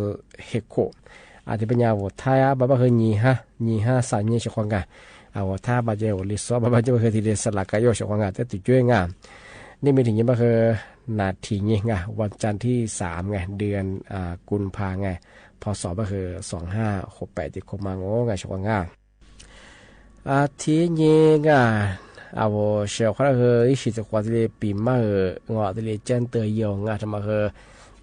hem khuam. A thib npaj nyag a vos thaib a npaj npaj hwb nyim hab, nyim hab xa nyeg sawv huaj nga. A vos thaib a npaj ces a vos Lis Xu a npaj npaj ces npaj hwb thiaj li xa las kas yuj sawv huaj nga tej tus cuab nga. Neb me thim nyeg npaj hwb na thim nyeg nga, vas cas thib xav nga, dua kub pha nga, pho xov npaj hwb xov hab huv pem tim khuam mas ngu nga sawv huaj nga. A thib nyeg nga, a vos sawv huaj dab hwb ib sim txhua huaj thiaj li pim maj hwb ngo thiaj li ceeb tw yau nga, tha mas hwb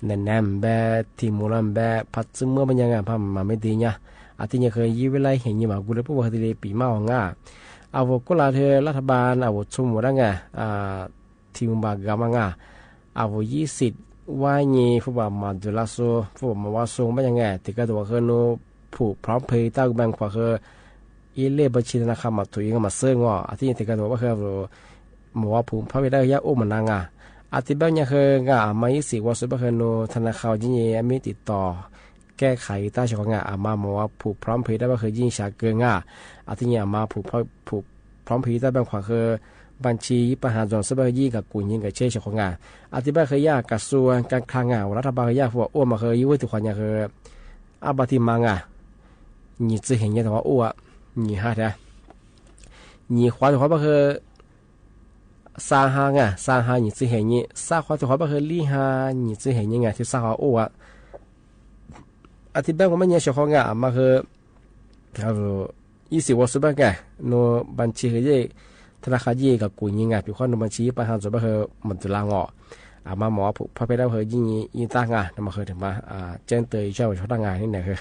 na nyab npab thim mus los npab phaj txwb muab npaj nyag nga, phaj mas me ti nyab. A thib nyeg hwb yib vij lab hem nyeg mas kuv li pub hwb thiaj li pim maj os nga. A vos kuj lawm hwb lab thaj npas a vos txhua mus dab nga, thim mus npam ga mas nga, a vos yib xim vaj nyeg phaj mas mas tus lab xu, phaj mas mas vaj xu npaj nyag nga, tim kaj tug a hwb nub phum phob phe tab npaj khuam hwb ib lej npaj tsi tha na kha mas thum yeej mas xwb ngo, a thib nyeg tim kaj tug npaj hwb mus ua phum phob phe dab hwb yaj ub mas na nga. A thib npaj nyag hwb nga a mas yib xim ua xu npaj hwb nub tha na kha ua nyi me tim tos kaj qha tab sawv huaj nga a mas mus ua phum phob phe dab npaj hwb nyi sab kawg nga. A thib nyeg a mas phum phob phe tab npaj khuam hwb npaj tsi yib paj ha ntxoog xwb npaj hwb yij nkawd kuv nyeg nkawd tsheb sawv huaj nga. A thib npaj hwb yaj kas xu ka kha nga ua lab thaj npas hwb yaj hu ua ua mas hwb yib ub tus huaj nyag hwb a npaj thim mas nga, nyim txwv hem nyeg tus huaj ua, nyim ha thiab, nyim huav tus huaj npaj hwb xa ha nga, xa ha nyim txwv hem nyeg, xa huav tus huaj npaj hwb lib ha nyim txwv hem nyeg nga thiab xa huav ua. A thib npaj ngu npaj nyag sawv huaj nga a mas hwb yib xim ua xu npaj nga, nub npaj tsi hwb yij tha na kha yij nkawd kuv nyeg nga pim huab nub npaj tsi yib paj ha ntxoog npaj hwb mas tus lab ngo, a mas mus ua phum phob phe dab hwb yij nyeg yij tab nga, no mas hwb tug mas ceeb tw zaj ua sawv huaj dab nga ne hwb.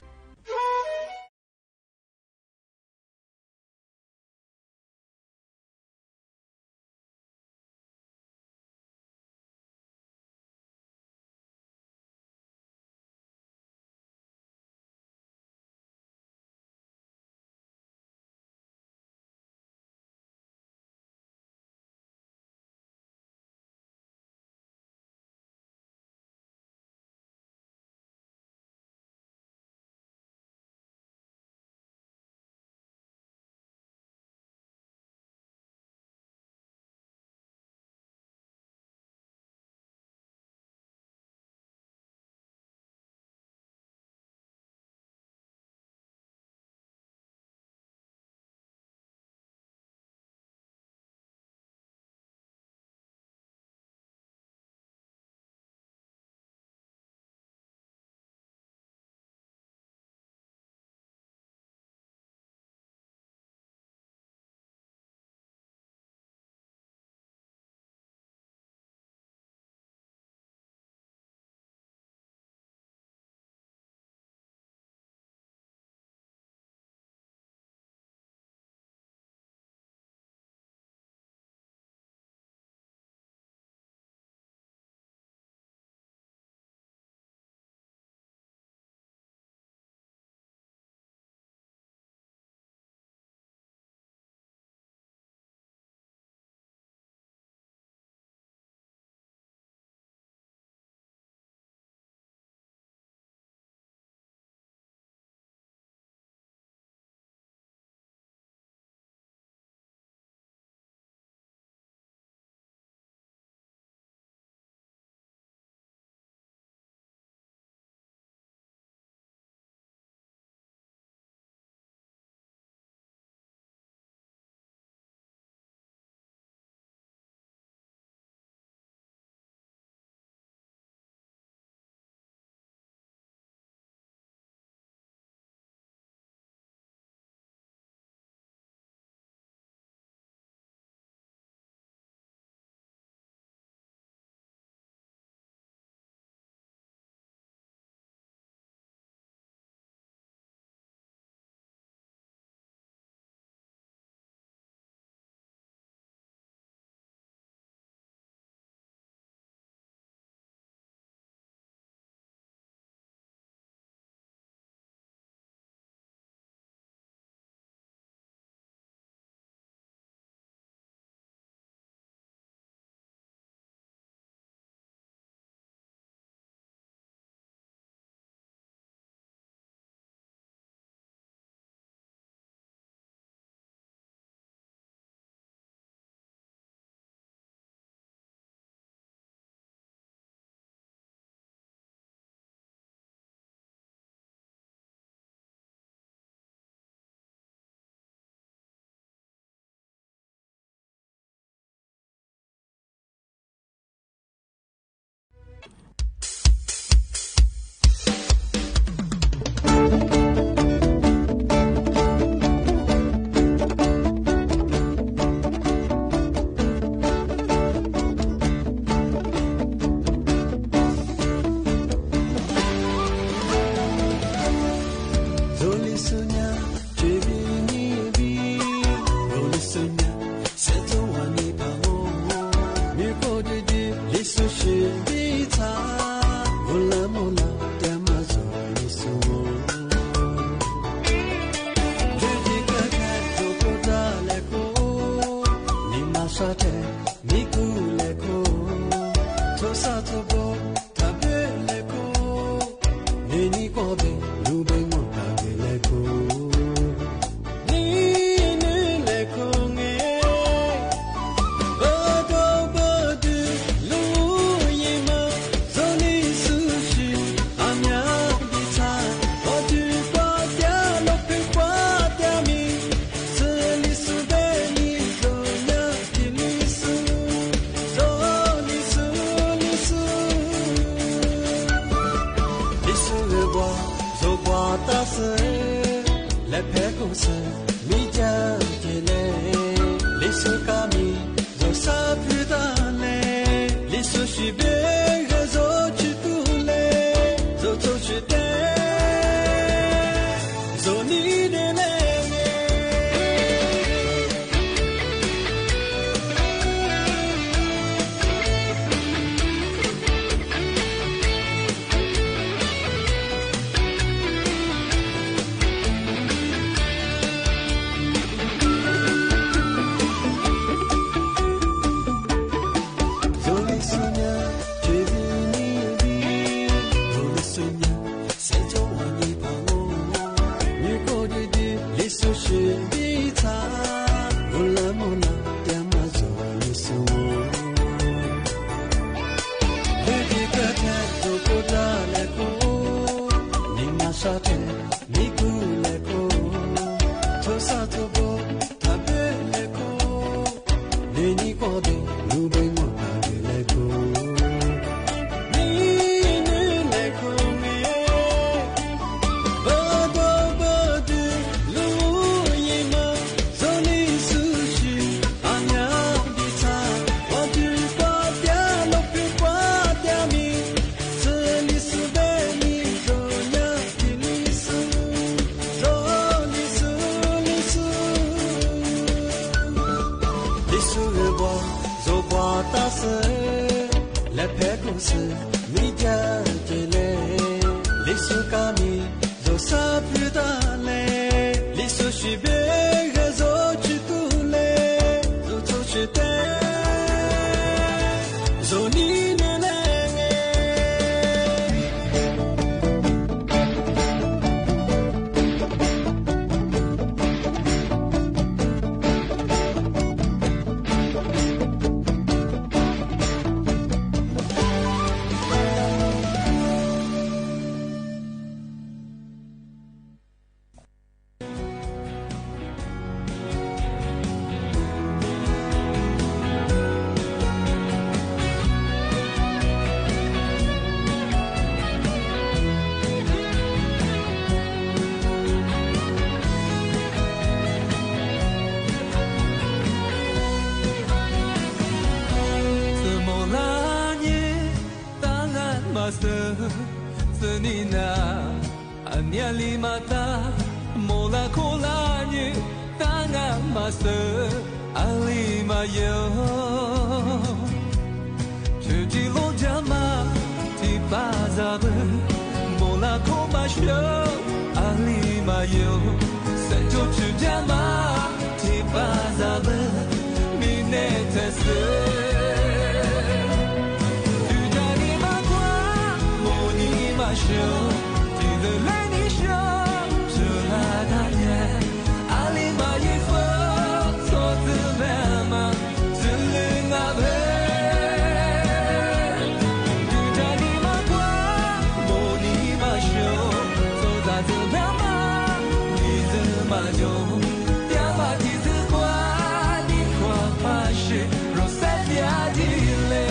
xwb, mi cas ces le, Lis xus kab mi, zaum sab phwj tag le, Lis xus sib peb, zaum tsis tu le, zaum txaus tsis teb, zaum nim ne le. Zoo li xub nyab, tsis vim nim vim, zoo li xub nyab, xeeb coob ua nyiaj pha muaj, nyiaj koj dig dig, Lis xus sib nti txha, ua laj mus laj tiag mas zoo li xub. Lwm tis kawg thiab zoo kuj rag lawm kuj, nim mas sab rhe, nim kuj lawm kuj, txhua xab txhua npua, tham peb lawm kuj, nws nim quaj deg, lub npe muaj tham peb lawm kuj, nim nws lawm kuj me. Npawg npawg npawg twg lub yeej mas zoo li xub si, a nyab nti txha, ua twg kuaj tiag los pw kuaj tiag mi, xws li xub npe mi zoo nyab li xub, zoo li xub li xub. Li xub vwm npua, zoo npua tab xwb, lawv phem kuj xwb, mi cas ces le, Li xus kab mi, zaum sab phwj tag le, Li xus sib peb, zaum tsis tu le, zaum txaus tsis teb, zaum nim ne le. Txawm Mauj Laj nyiam tag nqa mas xwb, txwm nim na, a niam li mas tag, Mauj Laj Khoom Laj nyiam tag nqa mas xwb, a li mas yog. Tshwm tsis lub ntsag mas thib pab zaj pw, Mauj Laj Khoom mas xyov, a li mas yog. Xeeb Coob tshwm ntsag mas thib pab zaj pw, mi neb theem xwb. Twb ntsag ni mas kuaj, Mauj ni mas xyov, tsis txawj leej ni xyov, tshwm laj tag nyiam, a li mas yeej fwb, txhob txwm npam mas, txwm lwm nqa phem. Twb ntsag ni mas kuaj, Mauj ni mas xyov, txhob txwm npam mas, li txwm mas yog, tiam mas tsis txwm kuaj, nim khuam phaj sib rau xab tiag tib le.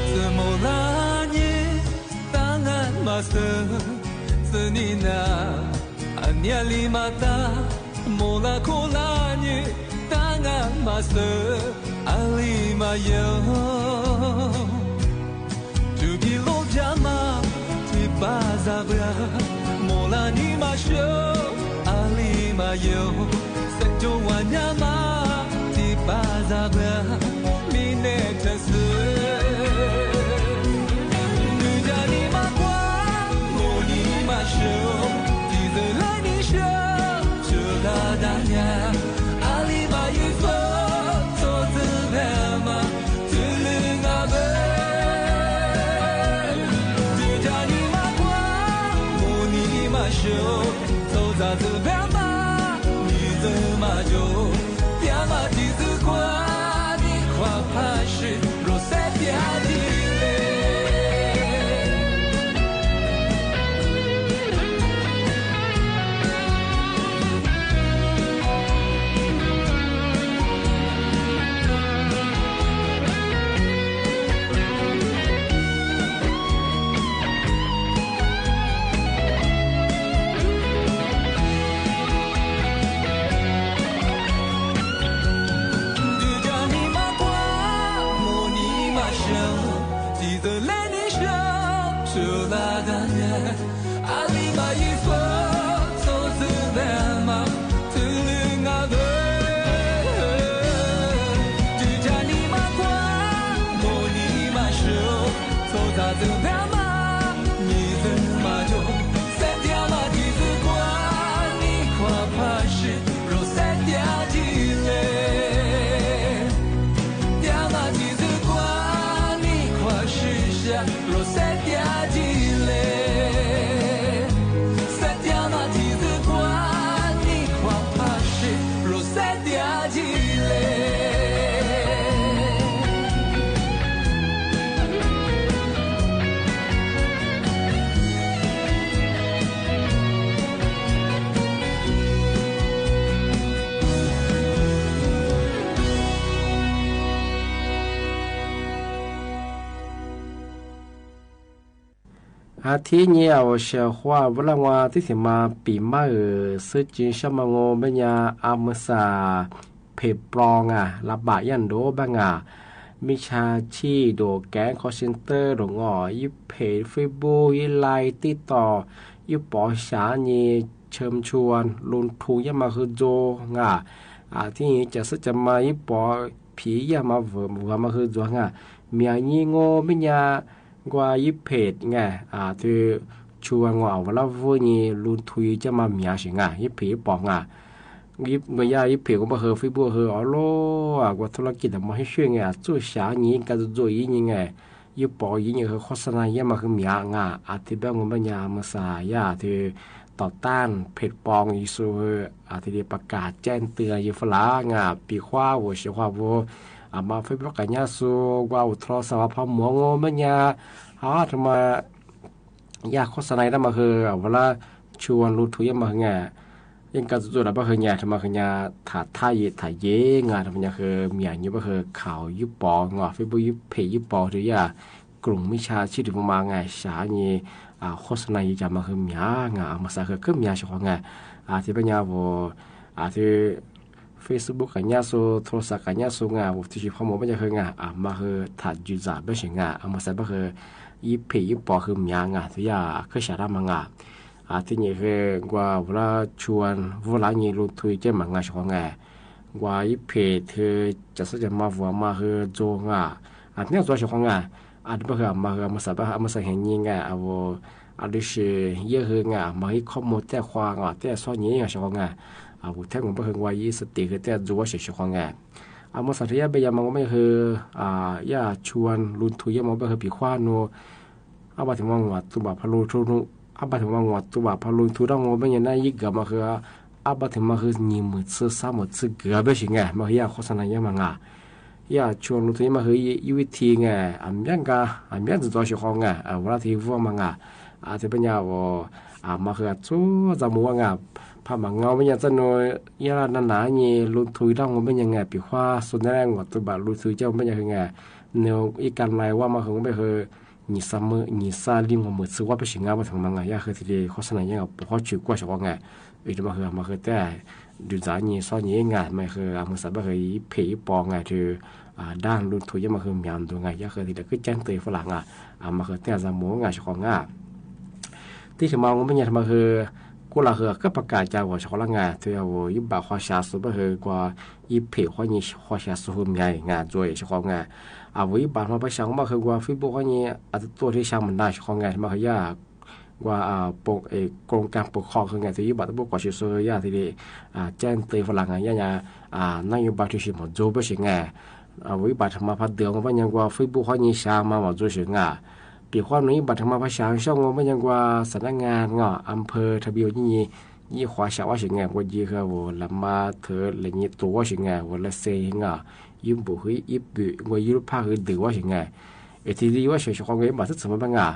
Txawm Mauj Laj nyiam tag nqa mas xwb, txwm nim na, a niam li mas tag, Mauj Laj Khoom Laj nyiam tag nqa mas xwb, a li mas yog. Tshwm tsis lub ntsag mas thib pab zaj pw, Mauj Laj ni mas xyov, a li mas yog. Xeeb Coob ua nyab mas thib pab zaj pw, mi neb theem xwb. Twb ntsag ni mas kuaj, Mauj ni mas xyov, tsis txawj leej ni xyov, tshwm laj tag nyiam, a li mas yeej fwb, txhob txwm npam mas, txwm lwm nqa phem. Twb ntsag ni mas kuaj, Mauj ni mas xyov, txhob txwm npam mas, li txwm mas yog, tiam mas tsis txwm kuaj, nim khuam phaj sib rau A li mas yij fab txhua txwv ntev mas twb lwj nqa vwm, twb ca ni mas kuab, nkaus ni mas sw, txhua txhua txwv ntev mas nyij txwv mas cuag, xav tias mas txij txwv kuab ni khuab phab sib rau xav tias cia li, tias mas txij txwv kuab ni khuab sib sab rau xav tias cia li, xav tias mas txij txwv kuab ni khuab phab sib rau xav tias cia li. A thib nyij a ua xyoo huab vub laj ua tib thim mas pim maj wm xwb tsis sab mas ngu me nyaj a mus xav phem plo nga lab pam yaj ntuv pab nga, mij tshaj tshij dum kev call center dum ngo, ib phem Facebook ib Line TikTok, ib pov xyav nyij tshee tshua lub thu yaj mas hwj ntxuag nga, thib nyij cas xwb cas mas ib pov phiv yaj mas vuag mas hwj ntxuag nga, miam nyij ngu me nyaj nqua ib phem nga, twb tshua nqua vub laj vub nyij lub thu yaj mas miam sim nga ib phem ib pov nga. Nqua yaj ib phem nqua npaj hwj Facebook hwj ob lub nqua thu laj kis tas mos hib sij nga txuj xyav nyij ka txuj txuj ib nyij nga, ib pov ib nyij hwj qhov xab na yaj mas hwj miam nga, a thib peb nqua me nyaj mus xav yaj twb tom taj phem pov Yexus hwj, a thib li pas kam caij twg yij fab lav nga pim huab vus xyoo huab vus, a mas Facebook qas nyaj xu nqua vus thov xav vas phab muav nqua me nyaj, a rau mas yaj qhov xab na yaj mas hwj vub laj tshua lub thu yaj mas hwj nga, yeej ka txuj txuj rau pab hwj nyaj rau mas hwj nyaj tham thaj yim tham yim nga rau mas nyaj hwj miam nyij pab hwj khaus yub pov nqua Facebook yub phem yub pov rau yaj, krum mij tshaj tshij rau mas nga xyav nyij, qhov xab na yaj cas mas hwj miam nga a mas xav hwj kawg miam xyoo huab nga, a thib peb nyaj vus, a thib Facebook qas nyaj xu, thov xav qas nyaj xu nga vus thib si phab muav pab nyaj hwj nga a mas hwj tham ntsis zam peb sim nga a mas xav pab hwj yub phem yub pov hwj miam nga twb yaj kawg xyav dab mas nga. A thib nyij hwj nqua vub laj tshua vub laj nyij lub thu yaj mas nga xyoo huab nga, nqua yub phem thwb cas xwb cas mas vuag mas hwj ntxuag nga, a thib nyij ntxuag xyoo huab nga, a thib peb hwj a mas hwj a mas xav pab a mas xav heev nyij nga a vus, a lub sim yaj hwj nga mas hwj ib khob mus tej qhua nga tej xob nyij nga xyoo huab nga, a vus thib nqua pab hwj nqua yub xab tis hwj tej ntxuag xyoo huab nga. A mas xav rau yaj peb yaj mas nqua peb hwj, yaj tshua lub thu yaj mas peb hwj pim huab nus, ab pab thwm mas nguam tus npam phab lub thu, ab pab thwm mas nguam tus npam phab lub thu dab nqua peb nyaj na yib kawm mas hwj, ab pab thwm mas hwj nyim mum txhwb xab mum txhwb kawm peb sim nga mas hwj yaj qhov xab na yaj mas nga, yaj tshua lub thu yaj mas hwj yub vib thi nga, a miab nqa, a miab ntxuag ntxov xyoo huab nga vus laj thib vuag mas nga, a thib peb nyaj vus, a mas hwj txhua zaj mus ua nga, phab mas nga peb nyaj txaj nus, yaj na na nyij lub thu dab nqua peb nyaj nga pim huab xu na nguam tus npam lub thu coj peb nyaj hwj nga, nws ib ka nais ua mas hwj nqua peb hwj, nyim xab li nqua mum txhwb huab peb sim nga pab thwm mas nga yaj hwj thib li qhov xab na yaj nga pum huab tshwm kuaj xyoo huab nga, vim rau mas hwj mas hwj tej ntws ntxav nyij xob nyij nga mas hwj a mas xav pab hwj yub phem yub pov nga rau dab lub thu yaj mas hwj miam ntug nga yaj hwj thib li kub caij tes fab lam nga, a mas hwj tej zaj mus nga xyoo huab nga. Tib si mas nqua peb nyaj mas hwj, kuj lam hwj kab pas kam cas vus xyoo huab laj nga twb yog vus yub npam qhov xya xu pab hwj nqua yub phem huab nyij qhov xya xu hwj miam nga ntxuag xyoo huab nga, a vus yub npam mas pab xya mas hwj nqua Facebook huab nyij a tuaj rau xya mas na xyoo huab nga mas hwj yaj, nqua koom kas pum kho hwj nga twb yub npam tuaj pub kom xyw xu yaj thib li, caij tes fab lam nga yaj nyaj, nab yub npam rau sim mum ntxuag pab sim nga, vus yub npam mas phab ntawd nqua peb nyaj nqua Facebook huab nyij xya mas mum ntxuag sim nga, pim huab nus yub npam mas phab xya xyoo nqua peb nyaj nqua xam nab nga nga a phawj thab pib nyij, yij qhov xya huab sim nga nqua yij hwj vus lam mas thwv lam nyij tus huab sim nga vus lam xes nga, yub npum hwj ib pwm nqua yub lub phaj hwj ntws huab sim nga, es thib li huab sim xyoo huab nga yub npam xwb txwm mas pab nga,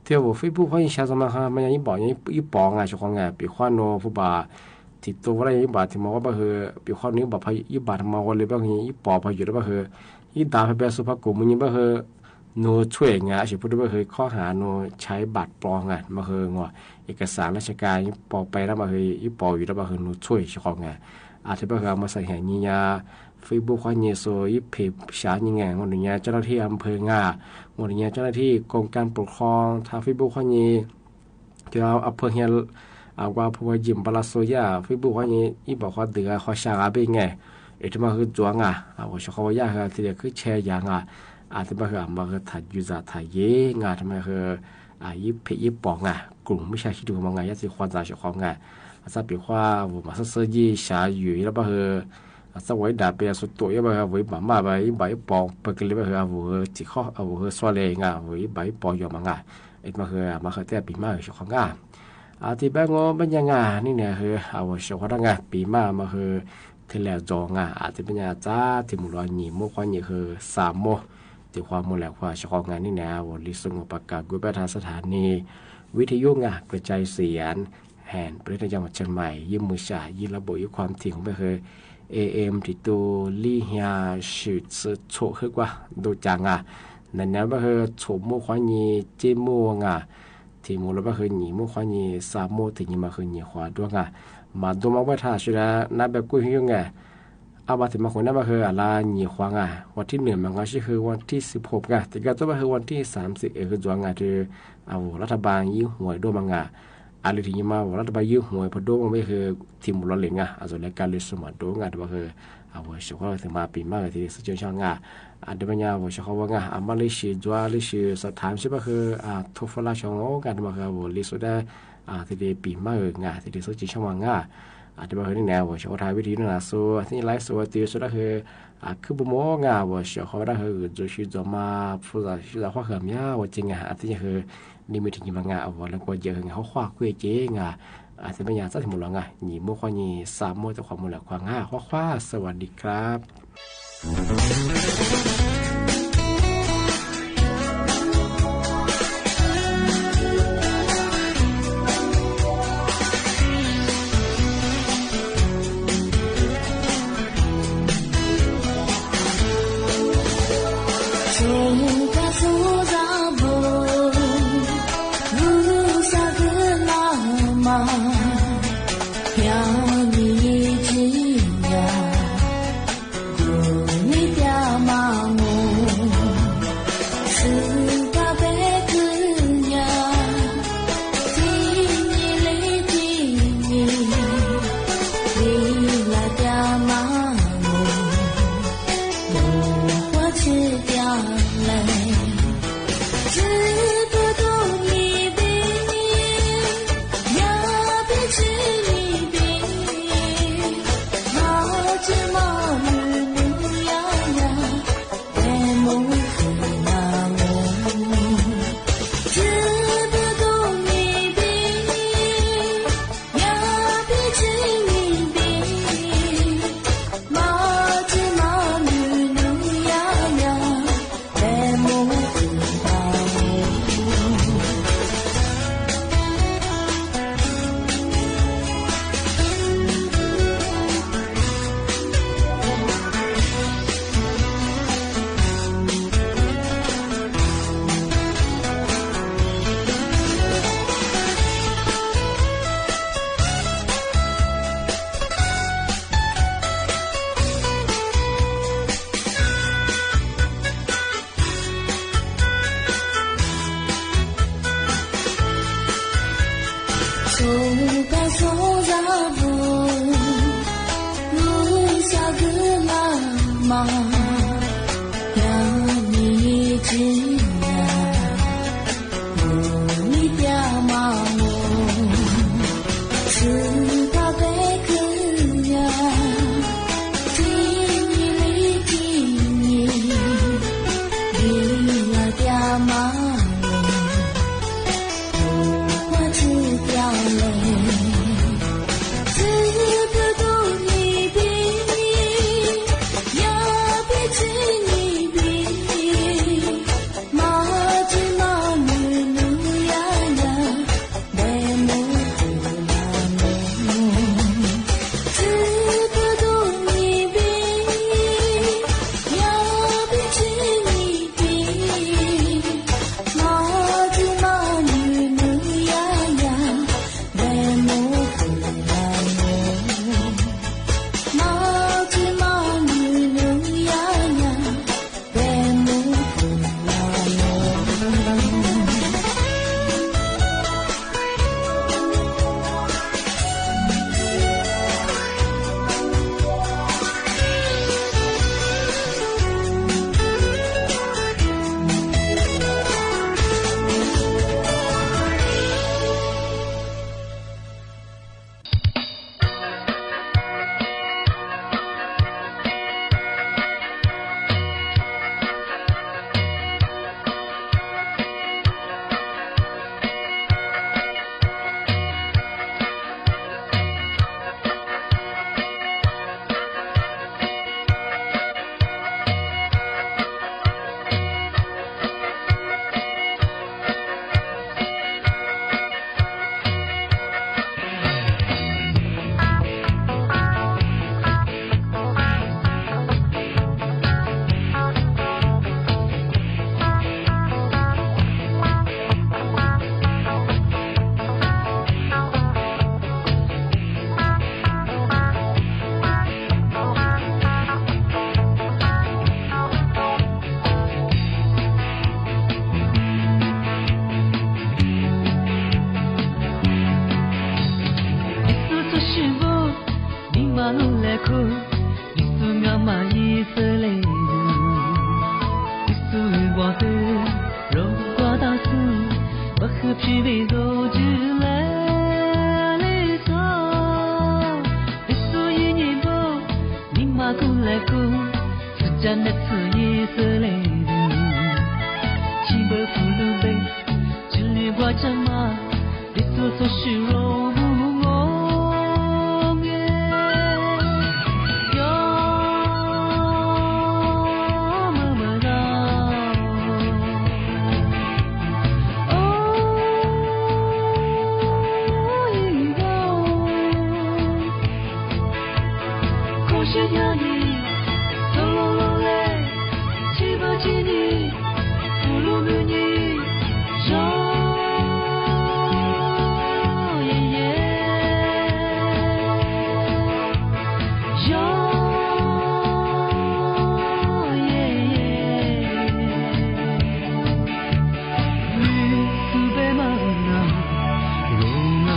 thiab vus Facebook huab nyij xya xu mas mas yub npam yub pov nga xyoo huab nga pim huab nus pub npam, thib tuaj vus laj yub npam thib mas ua pab hwj pim huab nus yub npam yub npam mas ua li pab hwj yub pov pab yus rau pab hwj, yub npam phab peb xu phab kum mus nyij pab hwj, nus txhuaj nga sim pub rau pab hwj khob has nus tshai npam plo nga mas hwj nqua, es kas xav laj tshaj kas yub pov peb rau pab hwj yub pov yus rau pab hwj nus txhuaj xyoo huab nga, a thib pab hwj a mas xav heev nyij nyaj, Facebook huab nyij xu yub phem xya nyij nga nqua nus nyaj coj laj thib a phawj nga, nqua nus nyaj coj laj thib koom kas pum kho, thab Facebook huab nyij Pheej Hia, Wa Phu Wa Yim Npa La Xu Yaj Facebook qhov nyi ib npam qhov ntws qhov xya nqa peb nge, es rau mas hwv txuav nga, uas sov qhov ua yaj hwv thiaj li khwb tshe yas nga, thiaj mas hwv mas hwv tham yus zam tham yev nga, rau mas hwv ib phem ib pom nga, koom mub sab sib tug mas nga, yaj txiv qhua ntxa sov qhov nga, txhaj pim qhua vus mas xab xab yij xyav yus yog mas hwv txaj ua ib dam pes xu tuam yog mas hwv vus ib npam maj ib npam ib pom pawg kiag li mas hwv vus txim khob vus hwv xua li nga, vus ib npam ib pom yos mas nga, es mas hwv mas hwv thiaj pim mas hwv sov qhov nga. Tiv peb ngu peb nyaj nga, nej niam hwv uas sov qhov dab nga pim mas mas hwv thiaj li ntxov nga, tiv peb nyaj txab tiv mus los nyim muab qhov nyim hwv xa muab tiv qhov mus lawm qhuas sov qhov nga, nej niam uas li xu mus pas kam gu peb tha xab tha ni vib thib yub nga, kua cai xi an, hais peb li nej coj mus tshee mais yib mus sam yib lab npaum yib qhov thim hov peb hwv am ris tu lib hia swm txhua hwb kuab ntu cas nga, ntawm niam peb hwv txhua muab qhov nyi ceb muaj nga, thim mus los peb hwv nyim muab qhov nyi xa muab thim nyi mas hwv nyim qhuav duab nga, mas ntu mas peb tha sawv daws nab peb kuj yog nga, ab pab thim mas qhuav nab peb hwv a la nyim qhuav nga, vas thib nws mas nqa sib hwv vas thib xib phob nga, tim kab tuab peb hwv vas thib xaam xim es hwv ntxuav nga, vus lab thaj npas yib huam duab mas nga, a li thim nyi mas vus lab thaj npas yib huam pab duab mas peb hwv thim mus los li nga, a txog li kab li xu mas duab nga, rau mas hwv uas sov qhov thim mas pim mas hwv thiaj li xwb tseem sab nga, a rau mas nyaj uas sov qhov ua nga, a mas li sis ntxuav li sis xav tham sib pab hwv thu fa la sov nga, rau mas hwv vus li xu dab thiaj li pim mas hwv nga, thiaj li xwb tseem sab mas nga, rau mas hwv nej niam uas sov qhov tha vib thib yub na xu thiaj li laiv xu ua tiv sov dab hwv khwb mus mus nga, uas sov qhov dab hwv ntxuav sib ntxuav mas phu sib ntxuav qhuab hwv mas ua ceg nga, thiaj li hwv li me thim nyi mas nga, uas li kua yawm hwv nga qhuab qhuab kuj ceg nga, thiaj mas nyaj txab thim mus los nga, nyim muab qhov nyi xa muab tiv qhov mus lawm qhuas nga, qhuab qhuab xab vas di krab. Tsa neb txhua Yixalayees, tsis npawg Fuj Lub Npe, tsis li nquag tsa mas, Yexus txhua sim zoo mus ngoo nge. Yog mas mas da, o, ib yam, kho siab hnyav nim, txhob loj loj le, tsis npawg tsis nim, Fuj Lub Npe nim, zoo, ye ye, zoo, ye ye. Yexus npe mas na, zoo na.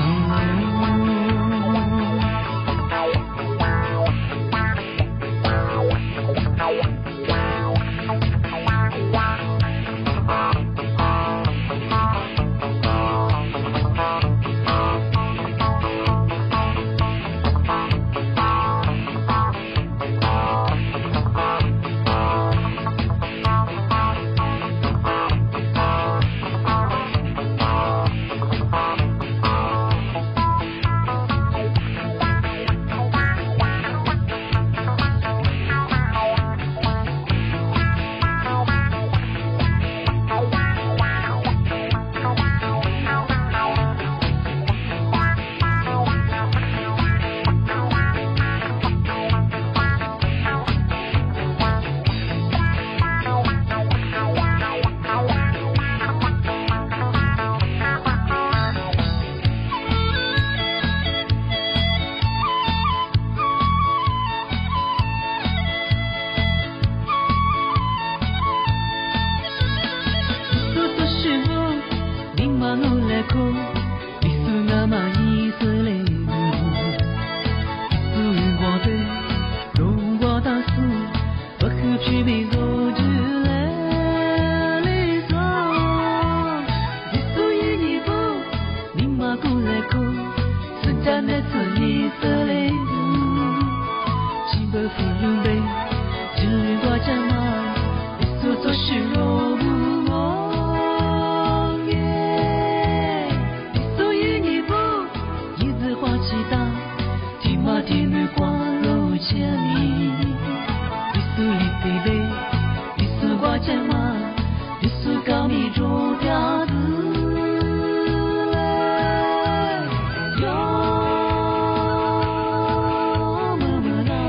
Yexus txhua sim zoo, Nim mas lug le kho, Yexus na mas Yixalayees, Yexus nquag npe, zoo nquag tag xwb, Vajtswv tsis me zoo tsis le li xwb. Yexus yog nyuam Vajtswv, Nim mas kuj le kho, Xwb tsa neb txhua Yixalayees, tsis npawg Fuj Lub Npe, tsis li nquag tsa mas, Yexus txhua sim zoo mus ngoo nge. Yexus yog nyuam Vajtswv, yog ntxwg quaj tsis tag, tig mas tig nws quaj lub tshiab ni. Yexus yog tes npe, Yexus nquag tsa mas, Yexus kab me zoo tiag xwb le. Yog mas mas da,